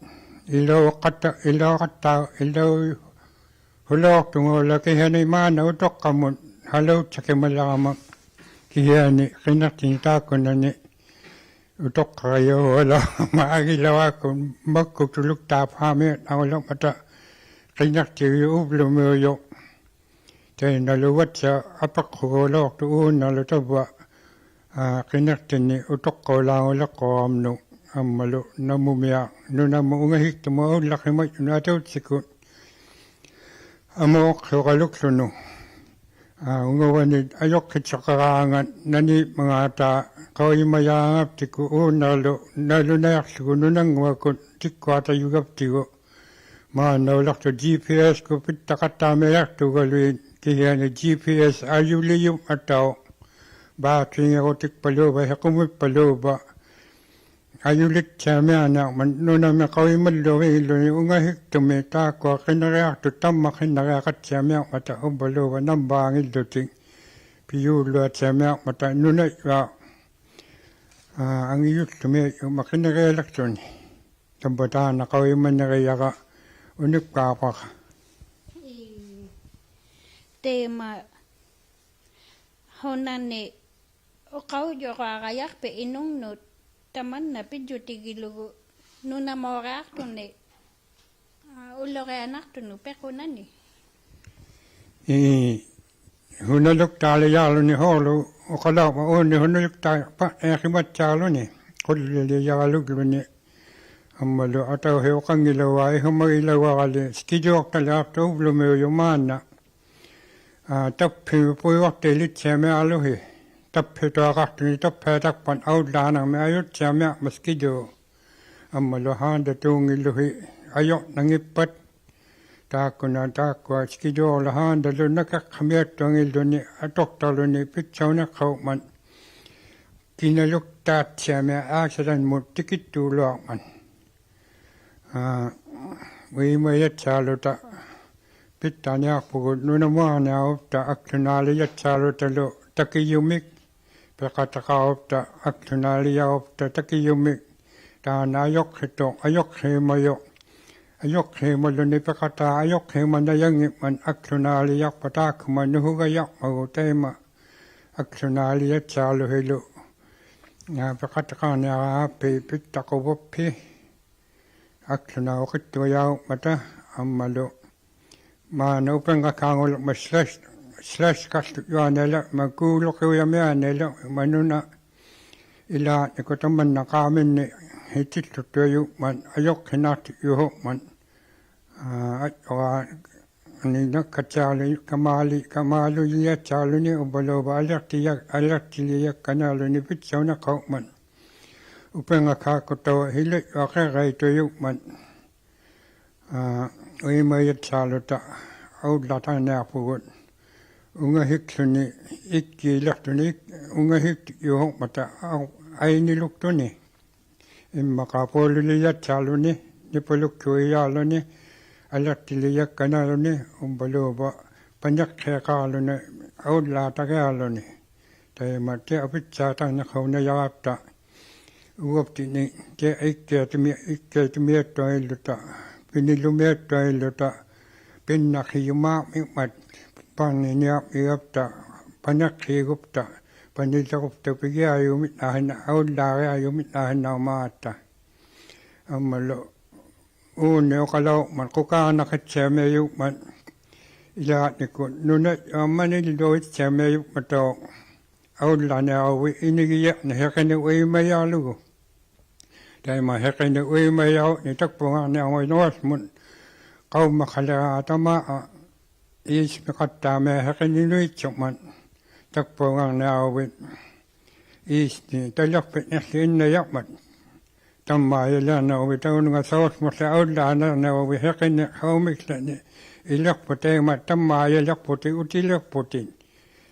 ᐃᓚᐅᖃᑦᑕ-, ᐃᓚᐅᖃᑦᑕ-, ᐃᓚᐅᓱᓚᐅᖅᑐᖓᓗ ᑭᓯᐊᓂ ᒫᓐᓇ ᐅᑐᖅᑲᒧᑦ ᓴᓚᐅᑦᓴᕆᒪᓕᕋᒪ. ᑭᓯᐊᓂ ᕿᓂᖅᑎᓂᒃ ᑖᒃᑯᓇᓂ ᐅᑐᖅᑲᕆᔭᐅᓚᕋᒪ ᐊᒋᓚᐅᒃᑯᑦ ᒪᒃᑯᒃᑐᓗᒃᑖᖅᐹᒥ ᐊᐅᓚᒻᒪᑕ ᕿᓂᖅᑎᐅᔪᖅ ᐅᑉᓗᒥᐅᔪᖅ. ᑕᐃᓐᓇᓗ ᐅᐊᑦᓯᐊ ᐊᐱᖅᓱᕈᓚᐅᖅᑐᖅ ᐆᓇᓗ ᑕᕝᕙ, ᐋ, ᕿᓂᖅᑎᓂᒃ ᐅᑐᖅᑲᐅᓛᖑᓕᖅᑯᖅ ᐊᒻᒧᑦ, ᐊᒻᒪᓗ ᓇᒧᒥᐊᖅ, ᓄᓇᒧᑦ ᐅᖓᓯᒃᑐᒧᑦ ᐊᐅᓪᓚᕿᒪᔪᓄᑦ ᐊᑕᐅᑦᓯᒃᑯᑦ. ᐊᒧᖅᓱᕋᓗᒃᖢᓄ. ᐋ, ᐅᖓᕙᓂ ᐊᔪᖅᑭᑦᓱᕋᕌᖓᑦ ᓇᓃᒻᒪᖔᑕ ᖃᐅᔨᒪᔭᕋᖓᑉᑎᒍ ᐆᓇᓗ ᓇᓗᓇᐃᖅᖢᒍ ᓄᓇᙳᐊᒃᑯᑦ ᑎᒃᑯᐊᑕᔪᒐᑉᑎᒍ. ᒫᓐᓇᐅᓕᖅᑐᖅ G P S-ᑯᑦ ᐱᑦᑕᖃᑦᑕᕐᒥᔭᖅᑑᒐᓗᐃᑦ ᑭᓯᐊᓂ G P S ᐊᔪᓕᔪᖕᒪᑕᐅᖅ. ᐹᑭᖓᕈᑎᒃᐸᓘᕝᕙ, ᓯᖁᒥᒃᐸᓘᕝᕙ. ᐊᔪᓕᑦᓯᐊᒥᐊᕐᓂᐊᕐᒪᑦ ᓄᓇᒥ ᖃᐅᔨᒪᓪᓗᕕᖏᓪᓗᓂ ᐅᖓᓯᒃᑐᒥ ᑖᒃᑯᐊ ᕿᓂᕆᐊᖅᑐᑦ ᑕᒪᒃ ᕿᓂᕆᐊᖃᑦᓯᐊᒥᐊᕐᒪᑕ ᐅᕝᕙᓘᕙ ᓇᒻᒪᖏᓪᓗᑎᒃ ᐱᔫᓪᓗᐊᑦᓯᐊᒥᐊᕐᒪᑕ ᓄᓇᔪᐊᖅ, ᐋ, ᐊᖏᔪᓪᓗᒥ ᐊᔪᒪ ᕿᓂᕆᐊᓕᖅᖢᓂ. ᑕᕝᕙ ᑖᓐᓇ ᖃᐅᔨᒪᓂᕆᔭᕋ ᐅᓂᒃᑳᖅᐸᒃᑲ. ᐄ, ᑕᐃᒪ ᓱᓇᓂ ᐅᖃᐅᔾᔪᕌᕋᔭᖅᐱᑦ ᐃᓄᖕᓄᑦ ᑕᒪᓐᓇ ᐱᔾᔪᑎᒋᓗᒍ ᓄᓇᒨᕆᐊᖅᑐᓂ, ᐋ, ᐅᓗᕆᐊᓇᖅᑐᓄᑦ ᐱᖁᓇᓂ. ᐄ, ᓱᓇᓗᒃᑖᓕᔮᕐᓗᓂ ᓱᓗ ᐅᖃᓚᐅᕐᒪᑦ ᐅᓐᓂ ᓱᓇᓗᒃᑖᖅᐸᑦ ᐃᕿᒪᑦᓯᐊᕐᓗᓂ, ᖁᓪᓕᓕᔭᕋᓗᒡᓗᓂ, ᐊᒻᒪᓗ ᐊᑕᐅᓯᐅᖃᙱᓚᐅᕙ ᐃᓱᒪᒋᓚᐅᕋᓕ ᓯᑭᔪᐊᖅᑕᓕᐊᖅᑐᖅ ᐅᑉᓗᒥᐅᔪᖅ ᒫᓐᓇ. ᐋ, ᑕᑉᐱᒥ ᐳᐃᕙᖅᑕᐃᓕᑦᓯᐊᒥᐊᕐᓗᓯ. ᑕᑉᐱᑐᐊᖃᖅᑐᓂ ᑕᑉᐱᐊᑕᒃᐸᑦ ᐊᐅᓪᓛᓇᕐᒥ ᐊᔪᑦᓯᐊᒥᐊᕐᒪᑦ ᓯᑭᔪ. ᐊᒻᒪᓗ ᓵᓐᑕᑑᙱᓪᓗᓯ ᐊᔪᕐᓇᙱᑉᐸᑦ. ᑖᒃᑯᓇ ᑖᒃᑯᐊ ᓯᑭᔪᕐᓗ ᓵᓐᑕᓗ ᓇᑭᖅᑲᒥᐊᑦᑐᐊᙱᓪᓗᓂ ᐊᑐᖅᑕᕐᓗᓂ ᐱᑦᓴᐅᓂᖅᓴᐅᖕᒪᑦ. ᑭᓇᓗᒃᑖᑦᓯᐊᒥᐊᑦ ᐋᒃᓯᓛᒻᒧᑦ ᑎᑭᑦᑑᓗᐊᕐᒪᑦ. ᐋ, ᐅᐃᒪᔭᑦᓯᐊᕐᓗᑕ ᐱᑦᑕᓂᐊᖅᐳᒍᑦ ᓄᓇᒧᐊᕐᓂᐊᕈᑉᑕ ᐊᒃᖢᓈᓕᔭᑦᓯᐊᕐᓗᑕᓗ ᑕᑭᔪᒥᒃ, ᐱᖃᑎᖃᕈᑉᑕ ᐊᒃᖢᓈᓕᔭᕈᑉᑕ ᑕᑭᔪᒥᒃ, ᑖᓐᓇ ᐊᔪᖅᓯᑐᖅ, ᐊᔪᖅᓯᒪᔪᖅ, ᐊᔪᖅᓯᒪᓗᓂ ᐱᖃᑖ ᐊᔪᖅᓯᒪᓇᔭᙱᖕᒪᑦ ᐊᒃᖢᓈᓕᔭᖅᐸᑦ ᑖᒃᑯᒪ ᓄᓱᒐᔭᕐᒪᒍ ᑕᐃᒪ ᐊᒃᖢᓈᓕᔭᑦᓯᐊᕐᓗᓯᓗ, ᐋ, ᐱᖃᑎᖃᕐᓂᐊᕌᑉᐱᑦ ᐱᑦᑕᖁᕙᑉᐱᑦ. ᐊᒃᖢᓇᐅᖅ ᕿᑦᑐᐊᔭᐅᖕᒪᑕ ᐊᒻᒪᓗ ᒫᓐᓇ ᐅᐱᕐᖓᑳᖑᓕᕐᒪᑦ ᓯᓚᔅ-, ᓯᓚᔅᑲᖅᑐᔾᔪᐊᕐᓂᐊᓕᕐᒪᑦ ᑰᓗᕿᐅᔭᒥᐊᕐᓂᐊᓕᕐᒪᑦ ᓄᓇ ᐃᓛᓐᓂᒃᑯᑦ ᑕᒪᓐᓇ ᖄᒥᓐᓂ ᓯᑎᓪᓗᑐᐊᔪᖕᒪᑦ ᐊᔪᖅᓯᓐᓇᖅᑐᔾᔪᓲᖕᒪᑦ, ᐋ, ᐊᔪᕌ ᓂ ᓇᒃᑲᑦᓯᐊᕐᓗ ᑲᒫᓕ-, ᑲᒫᓗᓕᔭᑦᓯᐊᕐᓗᓂ ᐅᕝᕙᓘᕝᕙ ᐊᓕᖅᑎᔭ-, ᐊᓕᖅᑎᓕᔭᒃᑲᓐᓂᐊᕐᓗᓂ ᐱᑦᓴᐅᓂᖅᓴᐅᖕᒪᑦ. ᐅᐱᕐᖓᑳᒃᑯᑦᑕᐅᖅ ᓯᓚᔾᔪᐊᖅ ᕿᕐᕋᐃᑐᔪᖕᒪᑦ. ᐋ, ᐅᐃᒪᔭᑦᓯᐊᕐᓗᑕ ᐊᐅᓪᓛᑕᕐᓂᐊᖅᐳᒍᑦ. ᐅᖓᓯᒃᖢᓂ ᐃᒃᑮᓕᖅᑐᓂ ᐃᒃ-, ᐅᖓᓯᒃᔪᓲᖕᒪᑕ ᐊᐅ-, ᐊᐃᓂᓗᒃᑐᓂ. ᐃᒻᒪᖄ ᐴᓗᓕᔭᑦᓯᐊᕐᓗᓂ, ᓂᐳᓗᒃᓱᐃᔮᕐᓗᓂ, ᐊᓕᖅᑎᓕᔭᒃᑲᓐᓂᐊᕐᓗᓂ, ᐅᕝᕙᓘᕝᕙ ᐸᓂᖅᓯᖃᕐᓗᓂ ᐊᐅᓪᓛᑕᕆᐊᕐᓗᓂ. ᑕᐃᒪ ᑎᐊ ᐱᑦᓴᑕᕐᓂᖅᓴᐅᓇᔭᕋᑉᑕ. ᐅᕙᑉᑎᓐᓂ ᑎᐊ ᐃᒃᑮᐊᑎᒥ-, ᐃᒃᑮᐊᑎᒥᐊᑦᑐᐊᙱᓪᓗᑕ, ᐱᓂᓗᒥᐊᑦᑐᐊᙱᓪᓗᑕ, ᐱᓐᓇᖅᓯᔪᒫᕐᒥᖕᒪᑦ, ᐸᕐᓂᓂᐊᕐᒥᒐᑉᑕ, ᐸᓂᖅᓰᒍᑉᑕ, ᐸᓂᓕᕈᑉᑕ ᐱᒋᐊᔪᒥᓐᓇᓯᓐᓇ-, ᐊᐅᓪᓛᕆᐊᔪᒥᓐᓇᓯᓐᓇᕐᒪᑕ. ᐊᒻᒪᓗ ᐆᓐᓂ ᐅᖃᓚᐅᕐᒪᑦ ᖁᑳᓇᖅ ᐃᑦᓯᐊᒥᐊᔪᖕᒪᑦ, ᐃᓛᓐᓂᒃᑯᑦ ᓄᓇᔾᔪᐊᒻᒪᓂᓪᓗ ᐃᑦᓯᐊᒥᐊᔪᖕᒪᑕᐅᖅ ᐊᐅᓪᓛᓂᐊᕈᕕᑦ ᐃᓂᒋᔭᕐᓂᒃ ᓯᕿᓂᒃ ᐅᐃᒪᔭᕐᓗᒍ. ᑕᐃᒪ ᓯᕿᓂᒃ ᐅᐃᒪᔭᕈᖕᓂᒃ ᑕᒃᐳᖓᕐᓂᐊᕈᕕᑦ ᓄᐊᓪᓗᒧᑦ ᖃᐅᒪᖃᓕᕋ ᑕᒫ ᐃᐃᔅᒥᖃᑦᑕᒥᐊᑦ ᓯᕿᓂᒃ ᓄᐃᑦᓱᖕᒪᑦ. ᑕᒃᐳᖓᕐᓂᐊᕈᕕᑦ ᐃᐃᔅᓂ ᑕᓕᖅᐱᑦ ᓂᖅᓱᐃᓐᓇᔭᕐᒪᑦ. ᑕᒻᒪᔭᓕᐊᕐᓂᐊᕈᕕᑦ ᑕᐅᓄᖓ ᓴᐅᖅᒧᖅᖠ ᐊᐅᓪᓛᓂᐊᕐᓂᐊᕈᕕᑦ ᓯᕿᓂᒃ ᓴᐅᒥᒃᖠᓂ ᐃᓕᖅᐳᑦ ᑕᐃᒪ ᑕᒻᒪᔭᓕᖅᐳᑎᑦ ᐅᑎᓕᖅᐳᑎᑦ.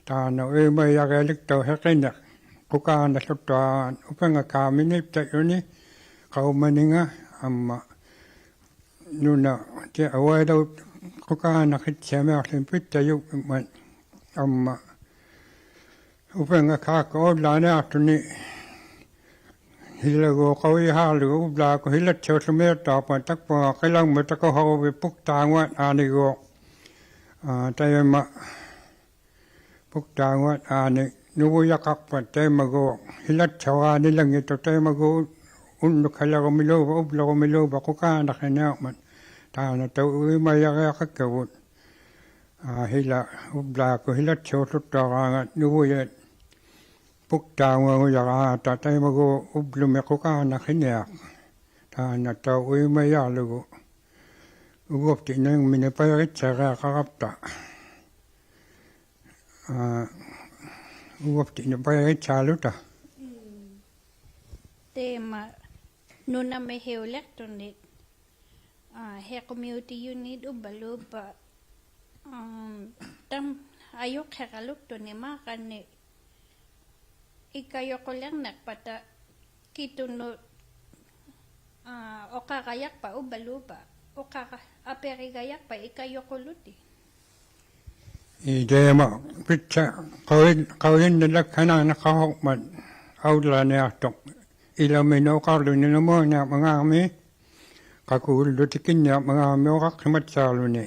ᑖᓐᓇ ᐅᐃᒪᔭᕆᐊᓕᒃᑕᐅᖅ ᓯᕿᓂᒃ ᖁᑳᓇᖅᓱᑦᑐᐊᕌᖓᑦ ᐅᐱᕐᖓᑳᒥᓃᑉᑕᔪᓂ ᖃᐅᒪᓂᖓ ᐊᒻᒪ ᓄᓇ ᑎᐊ ᐊᕙᐃᓚᐅᑦ ᖁᑳᓇᖅ ᐃᑦᓯᐊᒥᐊᕐᓗᓂ ᐱᑦᑕᔪᖕᒪᑦ ᐊᒻᒪ ᐅᐱᕐᖓᑳᒃᑯᑦ ᐊᐅᓪᓛᓂᐊᖅᑐᓂ ᓯᓚᒎᖅ ᖃᐅᔨᓵᕐᓗᒍ ᐅᑉᓛᒃᑯᑦ ᓯᓚᑦᓯᐅᖅᖢᒥᐊᑦᑐᐊᖅᐸᑦ ᑕᒃᐳᖓ ᕿᓚᖕᒧᑦ ᑕᑯᓴᕈᕕᑦ ᐳᒃᑖᖑᐊᑦ ᐋᓂᒎᖅ. ᐋ, ᑕᐃᒪ ᐳᒃᑖᖑᐊᑦ ᐋᓂ ᓄᕗᔭᖃᖅᐸᑦ ᑕᐃᒪᒎᖅ ᓯᓚᑦᓯᐅᕌᓂᓚᖏᑦᑐᖅ ᑕᐃᒪᒎᖅ ᐅᓐᓄᒃᓴᓕᕈᒥᓘᕝᕙ ᐅᑉᓗᕈᒥᓘᕝᕙ ᖁᑳᓇᖅᓯᓂᐊᕐᒪᑦ. ᑖᓐᓇᑦᑕᐅᖅ ᐅᐃᒪᔭᕆᐊᖃᒃᑲᕗᑦ. ᐋ, ᓯᓚ ᐅᑉᓛᒃᑯᑦ ᓯᓚᑦᓯᐅᖅᖢᑦᑐᐊᕌᖓᑦ ᓄᕗᔭᑦ ᐳᒃᑖᖑᐊᖑᔭᕌᖓᑦᑕ ᑕᐃᒪᒎᖅ ᐅᑉᓗᒥ ᖁᑳᓇᖅᓯᓂᐊᖅ. ᑖᓐᓇᑦᑕᐅᖅ ᐅᐃᒪᔭᕐᓗᒍ. ᐅᕙᑉᑎᓐᓂᕐᒥᓂᒃ ᐸᐃᕆᑦᓯᐊᕆᐊᖃᕋᑉᑕ. ᐋ, ᐅᕙᑉᑎᓐᓂᒃ ᐸᐃᕆᑦᓯᐊᕐᓗᑕ. ᑕᐃᒪ ᓄᓇᒥ ᓯᐅᓕᖅᑐᓂ, ᐋ, ᓯᖁᒥᐅᑎᔪᓂᒃ ᐅᕝᕙᓘᕝᕙ, ᐊᒻ, ᑕᒻ, ᐊᔪᖅᓯᖃᓗᒃᑐᓂᒃ ᒫᒃᑲᓐᓂᖅ ᐃᑲᔪᖁᓕᕐᓂᖅᐸᑕ ᑭᑐᓄᑦ ᐋ, ᐅᖃᕋᔭᖅᐸ ᐅᕝᕙᓘᕝᕙ, ᐅᖃᕋ-, ᐊᐱᕆᒐᔭᖅᐸ ᐃᑲᔪᑯᓗᑎᑦ. ᐄ ᑕᐃᒪ ᐱᑦᓴ ᖃᐅᔨᓐ-, ᖃᐅᔨᓐᓇᓚᒃᓴᓇᕐᓂᖃᕈᒪᑦ ᐊᐅᓪᓚᓂᐊᖅᑐᖅ ᐃᓚᒥᓄᑦ ᐅᖃᕐᓗᓂ ᓇᒧᐊᓐᓂᐊᕐᒪᖔᕐᒥ, ᖃᑯᒍᓪᓗ ᑎᑭᓐᓂᐊᕐᒪᖔᕐᒥ ᐅᖃᖅᑭᒪᑦᓴᕐᓗᓂ.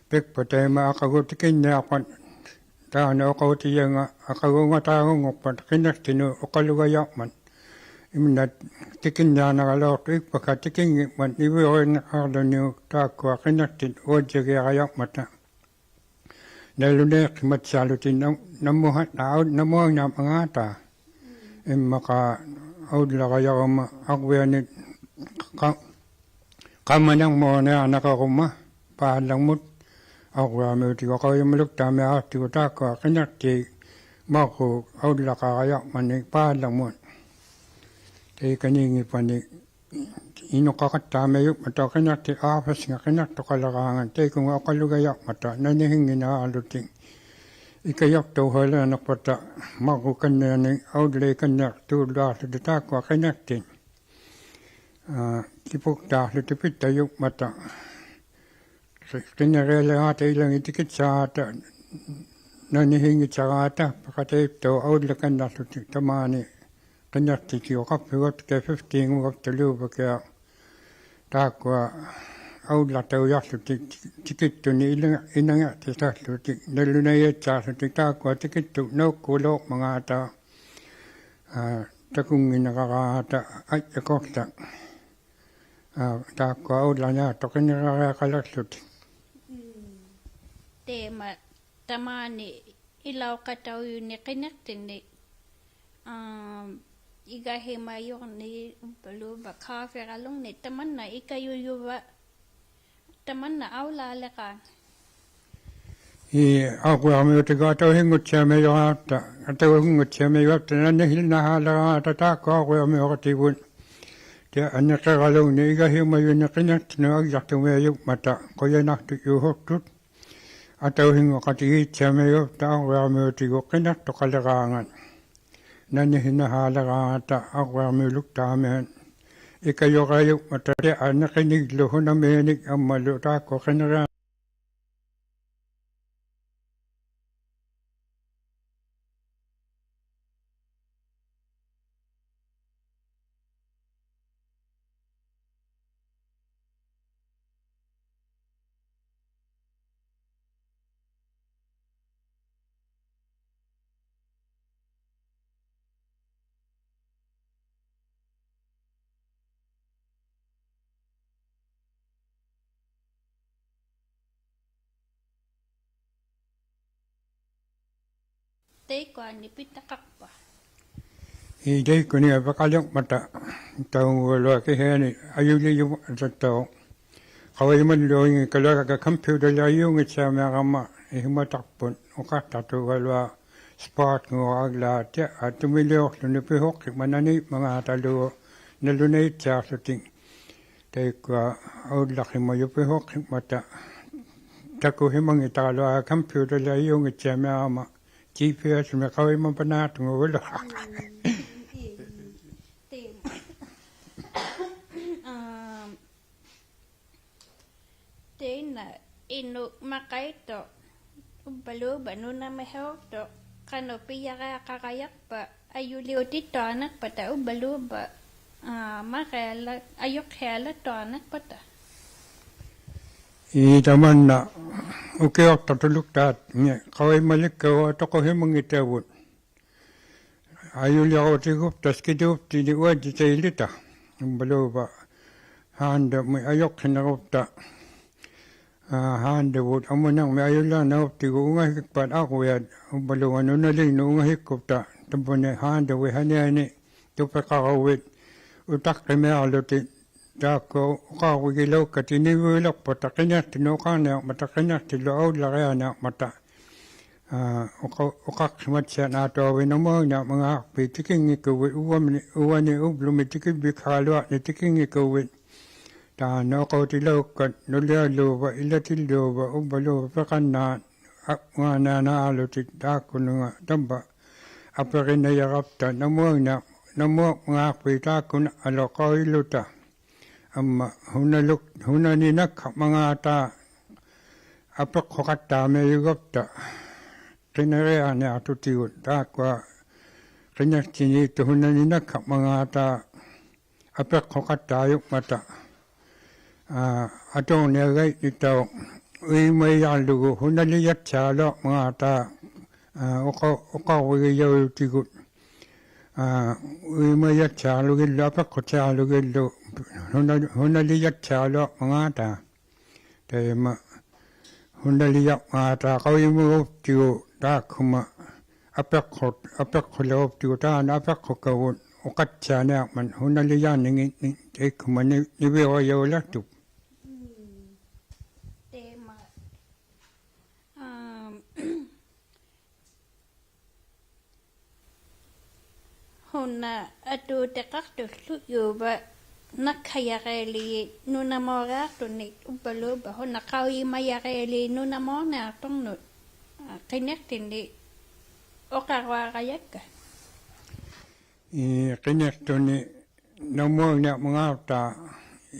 ᐱᒃᐸ ᑕᐃᒪ ᐊᖃᒍ ᑎᑭᓐᓂᐊᖅᐸᑦ ᑖᓐᓇ ᐅᖃᐅᑎᔭᖓ ᐊᖃᒍᖓᑖᒍᖑᖅᐸᑦ ᕿᓂᖅᑎᓄᑦ ᐅᖃᓗᒐᔭᕐᒪᑦ. ᐃᒪᓐᓇ ᑎᑭᓐᓂᐊᕐᓇᕋᓗᐊᖅᑐᖅ ᐃᒃᐸᖃ ᑎᑭᙱᖕᒪᑦ ᓂᕕᐅᕆᓂᖃᕐᓗᓂᐅᒃ ᑖᒃᑯᐊ ᕿᓂᖅᑎᑦ ᐅᐊᔾᔨᒋᐊᕋᔭᕐᒪᑕ. ᓇᓗᓇᐃᖅᑭᒪᑦᓴᓗᑎᒃ ᓇ-, ᓇᒧᐊ-, ᓇ-, ᓇᒧᐊᓐᓂᐊᕐᒪᖔᑕ. ᐃᒻᒪᖄ ᐊᐅᓪᓚᒐᔭᕈᒪ ᐊᕐᕕᐊᓂ ᖃ-, ᖃ-, ᖃᒪᓇᕐᒨᓂᐊᕐᓇᕋᕈᒪ ᐹᓪᓚᒻᒧᑦ. ᐊᕐᕕᐊᕐᒥᐅᑎᒍ ᖃᐅᔨᒪᓗᒃᑖᒥᐊᖅᑎᒍ ᑖᒃᑯᐊ ᕿᓂᖅᑎ ᒪᕐᕉᒃ ᐊᐅᓪᓚᖃᕋᔭᕐᒪᓂ ᐹᓪᓚᒻᒧᑦ. ᑕᐃᑲᓃᖏᐸᓂ ᐃᓄᖃᖃᑦᑕᕐᒥᔪᖕᒪᑕ ᕿᓂᖅᑎ ᐋᕐᕕᔅᖓ ᕿᓂᖅᑐᖃᓕᕌᖓᑦ ᑕᐃᑯᖓ ᐅᖃᓗᒐᔭᕐᒪᑕ ᓇᓂᓯᙱᓐᓇᕌᓗᑎᒃ. ᐃᑲᔪᖅᑕᐅᓴᓕᐊᕐᓂᖅᐸᑕ ᒪᕐᕉᒃᑲᓐᓂᕐᓂᒃ ᐊᐅᓪᓚᐃᑲᓐᓂᖅᑑᓪᓗᐊᖅᖢᑎᒃ ᑖᒃᑯᐊ ᕿᓂᖅᑎᑦ. ᐋ, ᑭᐳᒃᑖᖅᖢᑎᒃ ᐱᑕᔪᖕᒪᑕ. ᕿ-, ᕿᓂᕆᐊᓕᕌᑕ ᐃᓚᖏᑦ ᑎᑭᑦᓴᕌᑕ ᓇᓂᓯᙱᑦᓴᕌᑕ ᐸᖃᑕᐃᑦᑐᖅ ᐊᐅᓪᓚᒃᑲᓐᓂᖅᖢᑎᒃ ᑕᒫᓂ ᕿᓂᖅᑎᑦᑎᒍ ᖃᑉᐱᒍᑦ ᑲ ᕿᕕᑉᑏᖑᒐᑉᑕᓘᕙᑭᐊᖅ. ᑖᒃᑯᐊ ᐊᐅᓪᓚᖅᑕᐅᔭᖅᖢᑎᒃ ᑎᑭᑦᑐᓂᒃ ᐃᓚᖓ-, ᐃᓇᖏᖅᑎᑕᖅᖢᑎᒃ ᓇᓗᓇᐃᔭᑦᓴᖅᖢᑎᒃ ᑖᒃᑯᐊ ᑎᑭᑦᑐᖅ ᓇᐅᒃᑰᓗᖕᒪᖔᑕ, ᐋ, ᑕᑯᙱᓇᕋᕌᑕ ᐊᔾᔨᖁᖅᑕᖅ. ᐋ, ᑖᒃᑯᐊ ᐊᐅᓪᓚᓂᐊᖅᑐᖅ ᕿᓂᕆᐊᕆᐊᖃᓕᖅᖢᑎᒃ. ᒻᒻ. ᑕᐃᒪ ᑕᒫᓂ ᐃᓚᐅᖃᑕᐅᔪᓂᒃ ᕿᓂᖅᑎᓂᒃ, ᐋ, ᐃᒐᓯᒪᔪᕐᓂᒃ ᐅᕝᕙᓘᕝᕙ ᖃᕕᕋᓗᖕᓂᒃ ᑕᒪᓐᓇ ᐃᑲᔪᔪᕙ, ᑕᒪᓐᓇ ᐊᐅᓚᓕᕌᖓᑦ. ᐄ, ᐊᕐᕕᐊᕐᒥᐅᑎᒍ ᐊᑕᐅᓯᙳᑦᓯᐊᒥᔪᕌᑦᑕ, ᐊᑕᐅᓯᙳᑦᓯᐊᒥᔪᕋᑦᑕ ᓇᓂᓯᓐᓇᓵᓕᕌᖓᑕ ᑖᒃᑯᐊ ᐊᕐᕕᐊᕐᒥᐅᕋᑎᒍᑦ. ᑕᐃᒪ ᓂᕿᕋᓗᖕᓂᒃ ᐃᒐᓯᒪᔪᓂᒃ ᕿᓂᖅᑎᓄᑦ ᐊᔾᔨᖅᑐᒥᐊᔪᖕᒪᑕ, ᖁᔭᓇᖅᑐᔫᓱᖅᑐᑦ. ᐊᑕᐅᓯᙳᖃᑎᒌᑦᓯᐊᒥᔪᖅᑕ ᐊᕐᕕᐊᕐᒥᐅᑎᒍ ᕿᓂᖅᑐᖃᓕᕌᖓᑦ. ᓇᓂᓯᓐᓇᓵᓕᕌᖓᑕ ᐊᕐᕕᐊᕐᒥᐅᓗᒃᑖᒥᐊᑦ. ᐃᑲᔪᕋᔪᖕᒪᑕ ᑕᐃᒪ ᓂᕿᓂᒡᓗ ᓱᓇᒦᓂᒃ ᐊᒻᒪᓗ ᑖᒃᑯᐊ ᕿᓂᕆᐊ- ᑕᐃᒃᑯᐊᓂ ᐱᑕᖃᖅᐸ. ᐄ ᑕᐃᒃᑯᓂ ᐊᐱᖃᓕᕐᒪᑕ ᑕᐅᖑᒐᓗᐊᖅ ᑭᓯᐊᓂ ᐊᔪᓕᔪᒪᑕᑦᑕᐅᖅ. ᖃᐅᔨᒪᓪᓗᐃᙱᒃᑲᓗᐊᕋ ᑲᒻᐱᐅᑕᓕᐊᔪᙱᑦᓯᐊᒥᐊᕋᒪ ᐃᓱᒪᑕᖅᐳᑦ ᐅᖃᖅᑕᖅᑐᒐᓗᐊᖅ ᔅᐹᑦ ᖑᒐᓗᐊᖅ ᑕᐃᒪ ᑐᒥᓕᐅᖅᖢᓂ ᐱᓱᖅᑭᒻᒪᑦ ᓇᓂᖕᒪᖔᑕᓗ ᓇᓗᓇᐃᑦᓯᐊᖅᖢᑎᒃ. ᑕᐃᒃᑯᐊ ᐊᐅᓪᓚᖅᓯᒪᔪᑦ ᐱᓱᖅᑭᒻᒪᑕ ᑕᑯᓯᒪᙱᑕᓗᐊᖅ ᑲᒻᐱᐅᑕᓕᐊᔪᙱᑦᓯᐊᒥᐊᕋᒪ ᔭᐃᐱᐊᓱᒥ ᖃᐅᔨᒪᐸᓈᑐᖓᓗ. ᒻᒻ, ᐄ, ᐄ, ᐄ, ᑕᐃᒪ. ᐋ, ᑕᐃᓐᓇ ᐃᓄᒃ ᒪᖃᐃᑦᑐᖅ ᐅᕝᕙᓘᕝᕙ ᓄᓇᒥᓲᖅᑐᖅ ᖃᓄᖅ ᐱᔭᕆᐊᖃᕋᔭᖅᐸ ᐊᔪᓕᐅᑎᑦᑐᐊᕐᓂᖅᐸᑕ ᐅᕝᕙᓘᕝᕙ, ᐋ, ᒪᕆᐊᓚ-, ᐊᔪᕐᓯᐊᓚᑦᑐᐊᕐᓂᖅᐸᑕ. ᐄ ᑕᒪᓐᓇ ᐅᑭᐅᖅᑕᖅᑐᓗᒃᑖᑦ ᖃᐅᔨᒪᓕᒃᑲᒍ ᑐᖁᓯᒪᙱᑕᕗᑦ. ᐊᔪᓕᕈᑎᒍᑉᑕ ᔅᑭᑑᑉᑎᓂᒃ ᐅᐊᔾᔨᑕᐃᓕᑕ. ᐅᕝᕙᓘᕝᕙ ᓵᓐᑕᒥᒃ ᐊᔪᕐᓯᓂᕈᑉᑕ, ᐋ, ᓵᓐᑕᕗᑦ ᐊᒧᓇᕐᒥᒃ ᐊᔪᓕᐊᕐᓂᕈᑉᑎᒍ ᐅᖓᓯᒃᐸᑦ ᐊᕐᕕᐊᑦ. ᐅᕝᕙᓘᕝᕙ ᓄᓇᓕᖕᓄᑦ ᐅᖓᓯᒃᑯᑉᑕ ᑕᕝᕙᓂ ᓵᓐᑕᕕᑦ ᓴᓂᐊᓂᒃ ᑐᐱᖃᕈᕕᑦ ᐅᑕᖅᑭᒥᐊᕐᓗᑎᒃ. ᑖᒃᑯᐊ ᐅᖃᕈᒋᓚᐅᒃᑲᑎᒃ ᓂᕕᐅᓕᖅᐸᑕ ᕿᓂᖅᑎᓄᑦ ᐅᖃᕐᓂᐊᕐᒪᑕ ᕿᓂᖅᑎᓪᓗ ᐊᐅᓪᓚᕆᐊᓂᐊᕐᒪᑕ. ᐋ, ᐅᖃ-, ᐅᖃᖅᓯᒪᑦᓯᐊᕐᓇᑐᐊᕕᑦ ᓇᒧᐊᓐᓂᐊᕐᒪᖔᖅᐱᑦ ᑎᑭᙱᑯᕕᑦ ᐅᕙᒻᓂ-, ᐅᕙᓂ ᐅᑉᓗᒥ ᑎᑭᕕᒃᓵᓗᐊᕐᓂ ᑎᑭᙱᑯᕕᑦ. ᑖᓐᓇ ᐅᖃᐅᑎᓚᐅᒃᑲᑦ ᓄᓕᐊᓘᕝᕙ ᐃᓚᑎᓪᓘᕝᕙ ᐅᕝᕙᓘᕝᕙ ᐱᖃᓐᓈᑦ ᐊᒃ-, ᒧᐊᓈᓇᓗᑎᒃ ᑖᒃᑯᓄᖓ ᑕᕝᕙ ᐊᐱᕆᓇᔭᕋᑉᑕ ᓇᒧᐊᓐᓇ-, ᓇᒧᐊᕐᒪᖔᖅᐱᑦ ᑖᒃᑯᓇ ᐊᓗᖃᐅᔨᓗᑕ. amma hunaluk, hunani nakhamangata apiqhuqattaamiayugapta qinirianiaqtutigut taakkua qiniqtinittu hunani nakhamangata apiqhuqattaayugmata. Aa, atuqniagaititauq uimaijarlugu hunalijattialuaqmangata, aa, uqa-, uqarvigijaujutigut. Aa, uimaijatsiarlugillu, apiqhutiarlugillu, huna-, hunalijattialuaqmangata. Taima, hunalijaqmangata qaujimaguptigu taakkuma apiqhut-, apiqhulaguptigu taanna apiqhukavut uqattianiaqmat hunalijarninginni taikkuma ni-, niviuqajauliqtuq. Mm. Taima. Aam, huna atuutiqaqtullujuva nakhajarialijit nunamuriaqtunit uvvaluuva huna qaujimajarialijit nunamuurniaqturnut, aa, qiniqtinit uqaruarajakka. Ii, qiniqtuni namuurniaqmangata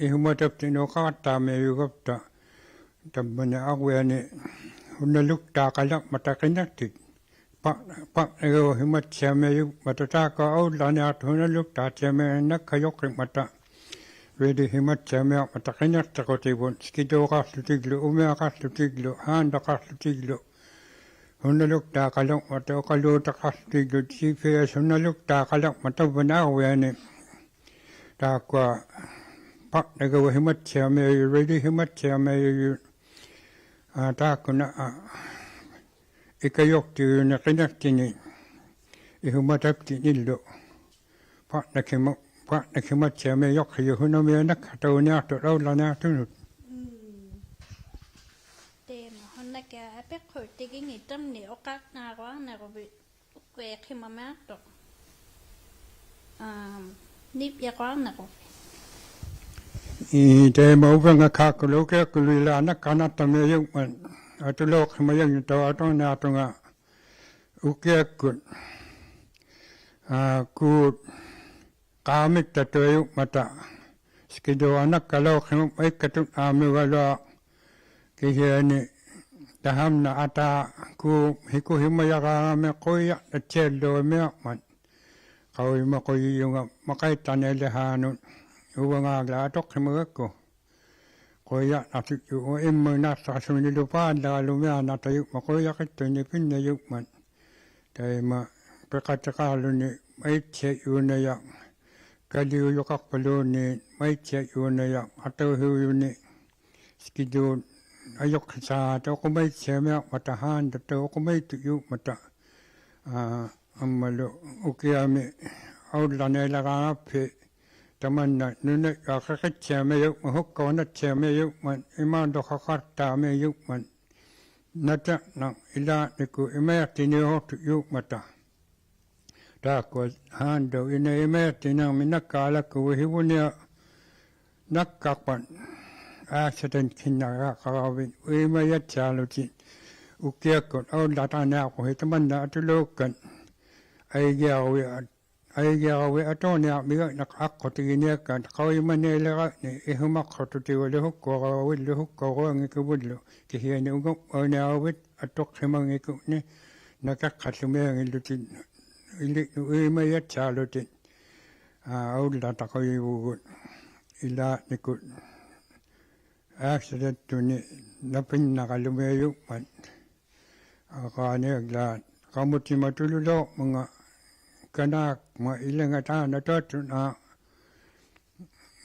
ihumataptinit uqaqattaamiayugapta tammani arviani hunaluktaqaliqmata qiniqtit. Pa-, paqnagauhimattiamiayugmata taakku aullarniaqtut hunaluktaqtiamianit nakhajuqhiqmata. Ridihimattiamiaqmata qiniqtiqutivut, skiduuqaqłutiglu, umiaqaqłutiglu, haantaqaqłutiglu, hunaluktaqaliqmata uqaluutiqaqłutiglu, G P S hunaluktaqaliqmata tammani arviani. Taakkua paqnagauhimattiamiayut, ridihimattiamiayut, aa, taakkuna, aa, ikajuqtijuni qiniqtini ihumataptinillu. Paqnakhima-, paqnakhimattiamiayuqhiyut hunamiaq nakhatauniaqtut aullarniaqtunut. Mm. Taima hunaki apiqhutigingittamni uqarnaaruarniruvit ukiaqhimamiaqtuq. Aam, niviuqarniruvit. Ii, taima uvingakaakkulu ukiakkulu ilaa nakkarnaqtamiayugmat atulauqhimajanngitauq atuqniaqtunga ukiakkut. Aa, kuut qaamiktattuayugmata skiduuq anakkalauqhimammat ikkatunnaamiugaluaq kihiani tahamna ataa kuup hikuhimajaraangami quijaqnattialluamiaqmat. Qaujimaqujijunga maqaittarnialihaanut uvangaagla atuqhimagakku. Quijaqnaqtujjuq immaunaqtaqsunilu paallagalumiaanaqtajugmat quijaqittunik pinnajugmat. Taima piqatiqaqłuni maittiajjuunajaq kaliujukaqpaluunniit maittiajjuunajaq atauhiujuni skiduuq ajuqhisaata uqumaittiamiaqmata haantattauq uqumaittuqjugmata. Aa, ammalu ukiami aullarnialaraangaphi tamanna nunajjuaq qiqittiamiayugmat hukkaunattiamiayugmat imaluqaqattaamiayugmat natiqnaq ilaatnikut imaiqtiniuhuqtujugmata. Taakkua haantauq inai imaiqtinirmi nakkaalakkuvit hivuniaq nakkaqpat accident-khinnaqaqaravit uimaijattiaqłutit ukiakkut aullartarniaqquhit tamanna atulaukkat aigiaravit at-, aigiaravit atuqniarmigakniq aqqutiginiakkat qaujimanialiragni ihumaqhututigalu hukkauravillu hukkauruanngikuvullu kihiani ungamauniaravit atuqhimanngikuni nakiqqallumianngillutit ili-, uimaijattiaqłutit. Aa, aullartaqujivugut ilaatnikut accident-tuni napinnaqalumiayugmat. Aqaaniaglaat qamutima tululauqmanga kanaakma ilanga taanna tuattunaq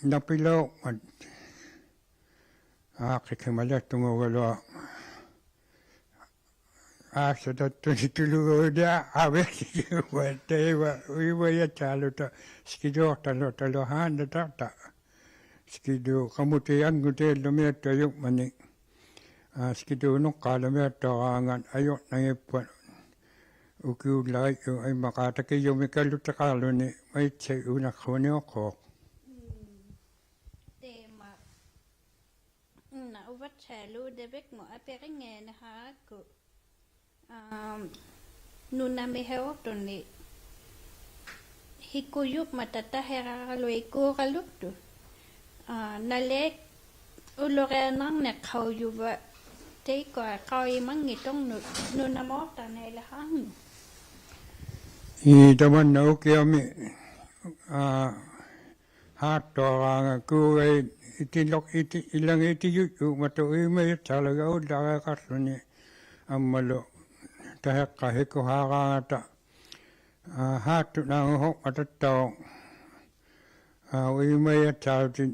napilauqmat. Aaqqikhimalaktungugaluaq accident-tuni tulugauniaq aviakkikuma taima uimaijattiaqłuta skiduuqtaluqtalu haanataqta. Skiduuq qamuti angutiallumiattuayugmani. Aa, skiduuq nuqqaalamiattuaraangat ajurnangippat ukiullarijjuq immaqa takijumi kalutiqaqłuni maittiajjunaqhuniuqquuq. Mm. Taima. Una uvattialuudavikmut apiringianihaarakku. Aam, nunamihiuqtuni hikujugmata tahiraraluikuuraluktut. ᐋ, ᓇᓕ ᐅᓗᕆᐊᓐᓇᕐᓂᖅᑲᐅᔪᕙ ᑕᐃᒃᑯᐊ ᖃᐅᔨᒪᙱᑦᑐᖅ ᓄ-, ᓄᓇᒨᖅᑕᕐᓂᐊᓕᖅᑲᖅ. ᐄ, ᑕᒪᓐᓇ ᐅᑭᐊᒥ, ᐋ, ᓵᑦᑐᐊᕌᖓᑦ ᑰᒐᐃᑦ ᐃᑎᓗᒃ-, ᐃᑎ-, ᐃᓚᖏᑦ ᐃᑎᔪᔪᒻᒪᑕ ᐅᐃᒪᐃᑦᓴᓗᒐ ᐅᓪᓚᕆᐊᖃᖅᖢᓂ ᐊᒻᒪᓗ ᑕᕼᐃᖅᑲᑦ ᕼᐃᒃᑯᓵᕌᖓᑕ, ᐋ, ᓵᑦᑐᓈᖑᓲᖅ ᒪᑕᑦᑕᐅᖅ, ᐋ, ᐅᐃᒪᐃᑦᓴᓗᑎᑦ,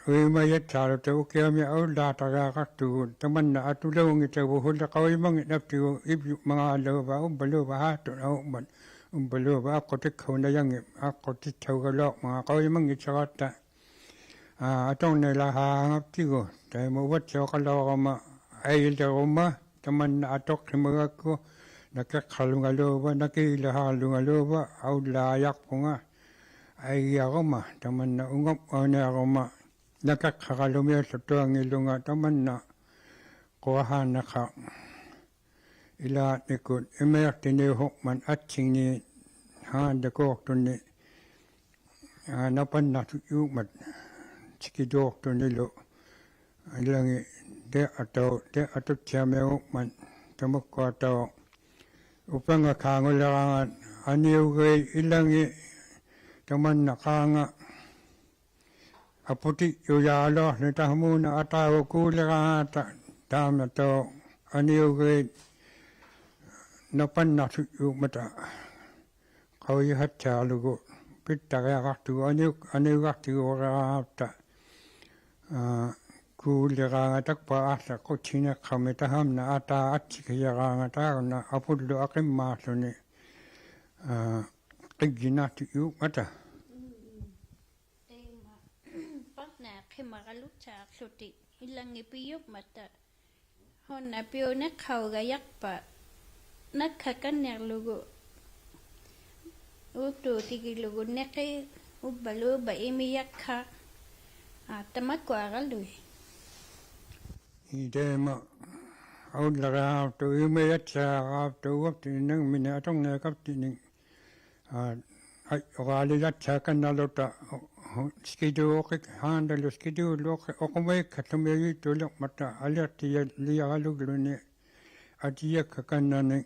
ᐅᐃᒪᐃᑦᓴᓗᑕ ᐅᑭᐊᒥ ᐊᐅᓪᓚᖅᑕᕆᐊᖃᖅᑐᒍᑦ, ᑕᒪᓐᓇ ᐊᑐᓚᐅᙱᑕᕗᑦ ᓱᓕ ᖃᐅᔨᒪᙱᓐᓇᑉᑎᒍ ᐃᕝᕕᐅᖕᒪᖔᓘᕝᕙ ᐅᕝᕙᓘᕝᕙ ᓵᑦᑐᓈᖑᖕᒪᑦ, ᐅᕝᕙᓘᕝᕙ ᐊᖅᑯᑎᒃᓴᐅᓇᔭᙱ-, ᐊᖅᑯᑎᑦᓴᐅᒐᓗᐊᕐᒪᖔᑦ ᖃᐅᔨᒪᙱᑦᓴᕋᑦᑕ. ᐋ, ᐊᑐᕐᓂᓛᓵᕋᑉᑎᒍ, ᑕᐃᒪ ᐅᕙᑦᓯᐅᖃᓚᐅᕋᒪ ᐊᐃᓕᕈᒪ, ᑕᒪᓐᓇ ᐊᑐᖅᓯᒪᒐᒃᑯ, ᓇᑭᖅᓴᓗᖓᓘᕝᕙ, ᓇᑭᓕᓵᓗᖓᓘᕝᕙ, ᐊᐅᓪᓚᔭᖅᐳᖓ, ᐊᐃᔭᕈᒪ, ᑕᒪᓐᓇ ᐅᖓᒻᒪᓂᐊᕈᒪ, ᓇᑭᖅᓴᕋᓗᒥᐊᓱᑐᐊᙱᓪᓗᖓ, ᑕᒪᓐᓇ ᖁᐊᓵᓐᓇᖃᖅ ᐃᓛᓐᓂᒃᑯᑦ ᐃᒪᐃᖅᑎᓂᐅᓲᖅᒪᑦ ᐊᑦᓯᖕᓂ ᓵᓐᑕᑰᖅᑐᓂ, ᐋ, ᓇᐸᓐᓇᖅᑐᔫᒻᒪᑦ ᑎᑭᑑᖅᑐᓂᓗ, ᐃᓚᖏᑦ ᑕᐃᒪ ᐊᑐ-, ᑕᐃᒪ ᐊᑐᑦᓯᐊᒥᐊᕈᖅᒪᑦ ᑕᒪᒃᑯᐊᑦᑕᐅᖅ ᐅᐱᕐᖓᒃᓵᖑᓕᕌᖓᑦ ᐊᓂᐅᒐᐃᑦ ᐃᓚᖏᑦ ᑕᒪᓐᓇ ᖄᖓ ᐊᐳᑎᔾᔪᔮᓗᐊᕐᓗ ᑕᒪᓐᓇ ᐊᑖᕗᑦ ᑰᓕᕌᖓᑕ ᑕᒪᑦᑕᐅᖅ ᐊᓂᐅᒐᐃᑦ ᓇᐸᓐᓇᖅᑐᔫᒻᒪᑕ ᖃᐅᔨᖃᑦᓯᐊᕐᓗᒍ ᐱᑦᑕᕆᐊᖃᖅᑐᒍ ᐊᓂᐅ-, ᐊᓂᐅᒐᖅᑎᒍᕆᐊᕋᑉᑕ, ᐋ, ᑰᓕᕌᖓᑕᒃᐸ ᐊᓪᓚᒃᑯᑦᓯᓂᖅᑲᒥ ᑕᒪᓐᓇ ᐊᑖ ᐊᑦᓯᕆᐊᕌᖓᑕ ᐊᕐᓇ ᐊᐳᓪᓗ ᐊᕿᒻᒫᖅᖢᓂ, ᐋ, ᕿᒡᒋᓇᖅᑐᔫᒻᒪᑕ. ᑕᐃᒪ, ᐸᕐᓇᐃᖅᓯᒪᒐᓗᐊᖅᖢᑎᒃ, ᐃᓚᖏᑦ ᐱᔪᒻᒪᑕ, ᓱᓇ ᐱᐅᓂᖅᓴᐅᒐᔭᖅᐸ, ᓇᒃᓴᒃᑲᓐᓂᕐᓗᒍ, ᐆᑦᑑᑎᒋᓗᒍ ᓂᕿ, ᐅᕝᕙᓘᕝᕙ ᐃᒥᔭᒃᓴᖅ, ᐋ, ᑕᒪᒃᑯᐊᒐᓗᐃᑦ. ᐄ ᑕᐃᒪ, ᐊᐅᓪᓚᕆᐊᕋᑉᑐᖅ, ᐃᒪᐃᑦᓴᕋᑉᑐᖅ, ᐅᐊᑉᑎᓐᓂᖕᒥᓂᒃ, ᐊᑐᕐᓂᐊᖅᑲᑉᑎᓐᓂᒃ, ᐋ, ᐊᔾ-, ᐅᕌᓕᔭᑦᓴᒃᑲᓐᓇᓗᑕ, ᓯᑭᑑᕿᒃ-, ᓵᓐᑕᓗ ᓯᑭᑑᓗᒃ-, ᐅᖁᒪᐃᒃᓴᖅᑐᒥᐊᔪᐃᑦᑑᓕᕐᒪᑕ, ᐊᓕᖅᑎᔭᓕᐊᕋᓗᒡᓗᓂ, ᐊᑎᔭᒃᓴᒃᑲᓐᓇᓂᒃ,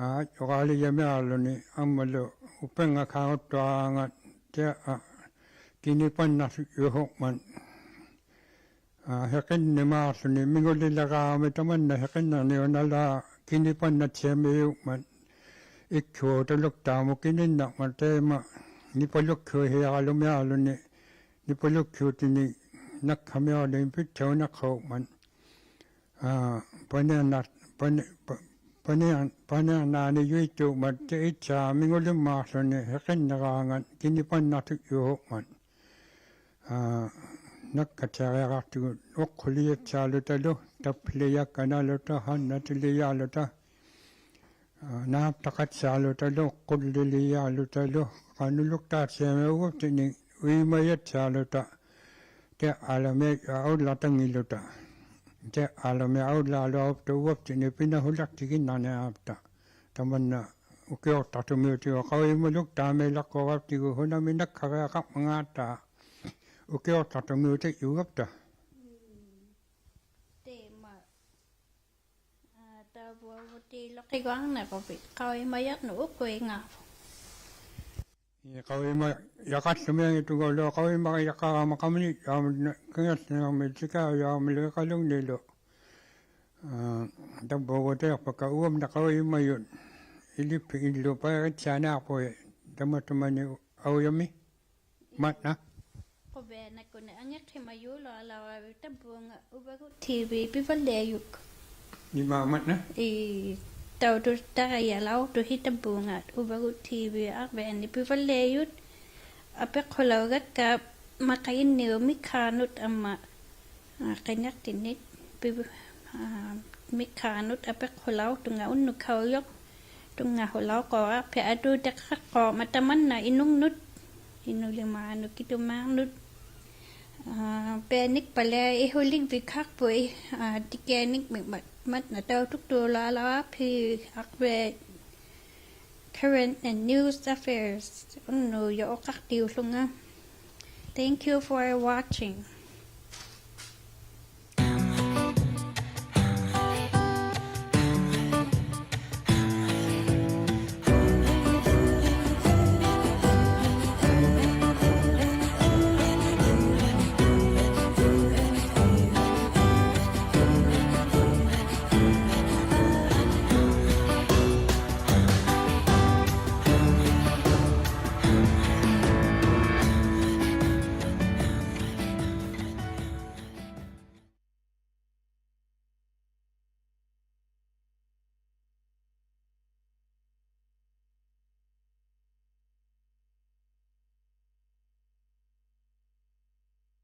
ᐋ, ᐅᕌᓕᔭᒥᐊᕐᓗᓂ, ᐊᒻᒪᓗ ᐅᐱᕐᖓᒃᓵᖑᑦᑐᐊᕌᖓᑦ, ᑕᐃᒪ, ᑭᓂᐸᓐᓇᖅᑐᔫᓲᖅᒪᑦ, ᐋ, ᓯᕿᓐᓂᒫᖅᖢᓂ, ᒥᖑᓕᓕᕌᒃᑲᒥ ᑕᒪᓐᓇ ᓯᕿᓐᓂᕐᓂᐅᓇᓛᖅ ᑭᓂᐸᓐᓇᑦᓯᐊᒥᔫᒻᒪᑦ, ᐃᒃᓱᐅᑕᓗᒃᑖᒧᑦ ᑭᓂᓐᓇᕐᒪᑦ ᑕᐃᒪ, ᓂᐸᓗᒃᓱᐃᑦ ᓯᐊᕋᓗᒥᐊᕐᓗᓂ, ᓂᐸᓗᒃᓱᑎᓂᒃ ᓇᒃᓴᒥᐊᕐᓗᓂ ᐱᑦᓴᐅᓂᖅᓴᐅᖅᒪᑦ, ᐋ, ᐸᓂᕐᓇ-, ᐸᓂ-, ᐸ-, ᐸᓂᕐ-, ᐸᓂᕐᕈᓐᓇᓂᔪᐃᑦᑑᒻᒪᑦ ᑕᐃᑦᓵ ᒥᖑᓕᒻᒫᖅᖢᓂ ᓯᕿᓐᓂᕌᖓᑦ ᑭᓂᐸᓐᓇᖅᑐᔫᓲᖅᒪᑦ. ᐋ, ᓇᒃᑲᑦᓯᐊᕆᐊᖃᖅᑐᒍᑦ ᐅᖅᓱᓕᔭᑦᓯᐊᓗᑕᓗ, ᑕᑉᓕᔭᒃᑲᓐᓇᓗᑕ, ᓴᓐᓇᑎᓕᔮᓗᑕ, ᐋ, ᓈᑉᑕᖃᑦᓯᐊᓗᑕᓗ, ᖁᓪᓕᓕᔮᓗᑕᓗ, ᖃᓄᓗᒃᑖᑦᓯᐊᒥ ᐅᕙᑦᑎᓐᓂᒃ ᐅᐃᒪᔭᑦᓯᐊᓗᑕ, ᑕᐃᒪᐃᓕ ᐊᐅᓪᓚᖅᑕᙱᓪᓗᑕ. ᑕᐃᒪᐃᓕ ᐊᐅᓪᓚᓗᐊᖅᑐᖅ ᐅᐊᑉᑎᓐᓂᒃ ᐱᓇᓱᓕᖅᑎᒋᓐᓇᓂᐊᖅᑕ. ᑕᒪᓐᓇ ᐅᑭᐅᖅᑕᖅᑐᒥᐅᑎᒍᑦ ᖃᐅᔨᒪᓗᒃᑖᒥᓚᖅᑯᕋᑉᑎᒍ ᓱᓇᒥᒃ ᓇᒃᓴᕆᐊᖃᕐᒪᖔᑕ. ᐅᑭᐅᖅᑕᖅᑐᒥᐅᑎᔫᒐᑉᑕ. ᑕᐃᒪ. ᐋ, ᑕᕝᕗᐊᕈᑎᓗ ᕿᒍᐊᕐᓂᕈᕕᑦ, ᖃᐅᔨᒪᔭᕐᓄᑦ ᐅᖁᐃᖓᕗᑦ. ᐄ, ᖃᐅᔨᒪᔭᖃᖅᖢᒥᐊᙱᑦᑐᖓᓗ, ᖃᐅᔨᒪᔭᖃᕋᒪ ᖃᒥᓂᔾᔪᐊᒧᑦ, ᖃᖓᖅᖠᓂᕐᒥ ᑎᑲᔪᐊᒧᓪᓗ ᐃᖃᓗᖕᓂᓗ. ᐋ, ᑕᕝᕗᒍᑦ ᑕᐃᖅᐸᒃᑲ ᐅᐊᒻᓇ ᖃᐅᔨᒪᔪᑦ, ᐃᓕᑉᓯᖏᓪᓗ ᐸᐃᕆᑦᓯᐊᓈᖅᐳᐃ, ᑕᒪᑐᒪᓂ ᐊᐅᔭᒥ. ᒪᑦᓇ. ᖁᕕᐊᓇᒃᑯᓂᖅ ᐊᖏᖅᓯᒪᔫᓗᐊᓚᐅᕋᕕᑦ ᑕᕝᕗᖓ ᐅᕙᒍᑦ TV ᐱᕙᓪᓕᐊᔪᒃ. ᓂᒪ ᒪᑦᓇ? ᐄ, ᑕᐅᑐᑕᕋᔭᓚᐅᖅᑐᓯ ᑕᕝᕗᖓ ᐅᕙᒍᑦ TV ᐊᕐᕕᐊᓂᒃ ᐱᕙᓪᓕᐊᔪᑦ. ᐊᐱᖅᓱᓚᐅᒐᒃᑲ ᒪᖃᐃᓐᓂᐅᑉ ᒥᒃᓵᓄᑦ ᐊᒻᒪ, ᐋ, ᕿᓂᖅᑎᓐᓂᑦ ᐱᕗ-, ᐋ, ᒥᒃᓵᓄᑦ ᐊᐱᖅᓱᓚᐅᖅᑐᖓ ᐅᓐᓄᒃᓴᐅᔪᖅ. ᑐᙵᓱᓚᐅᖅᑰᕋᖅᐱᑦ ᐊᑑᑎᖃᖅᑰᒪ ᑕᒪᓐᓇ ᐃᓄᖕᓄᑦ, ᐃᓄᓕᒫᓄᑦ, ᑭᑐᒫᓄᑦ. ᐋ, ᐱᐊᓂᒃᐸᓪᓕᐊ ᐃᓱᓕᕝᕕᒃᓴᖅᐳᐃ, ᐋ, ᑎᑭᐊᓂᖕᒥᒃ ᒪᑦ-, ᒪᑦᓇ ᑕᐅᑐᒃᑑᓗᐊᓚᐅᕋᖅᐱ ᐊᕐᕕᐊᐃ Current and News Affairs, ᐅᓐᓄᔪᖅ ᐅᖃᖅᑎᐅᓪᓗᖓ. Thank you for watching.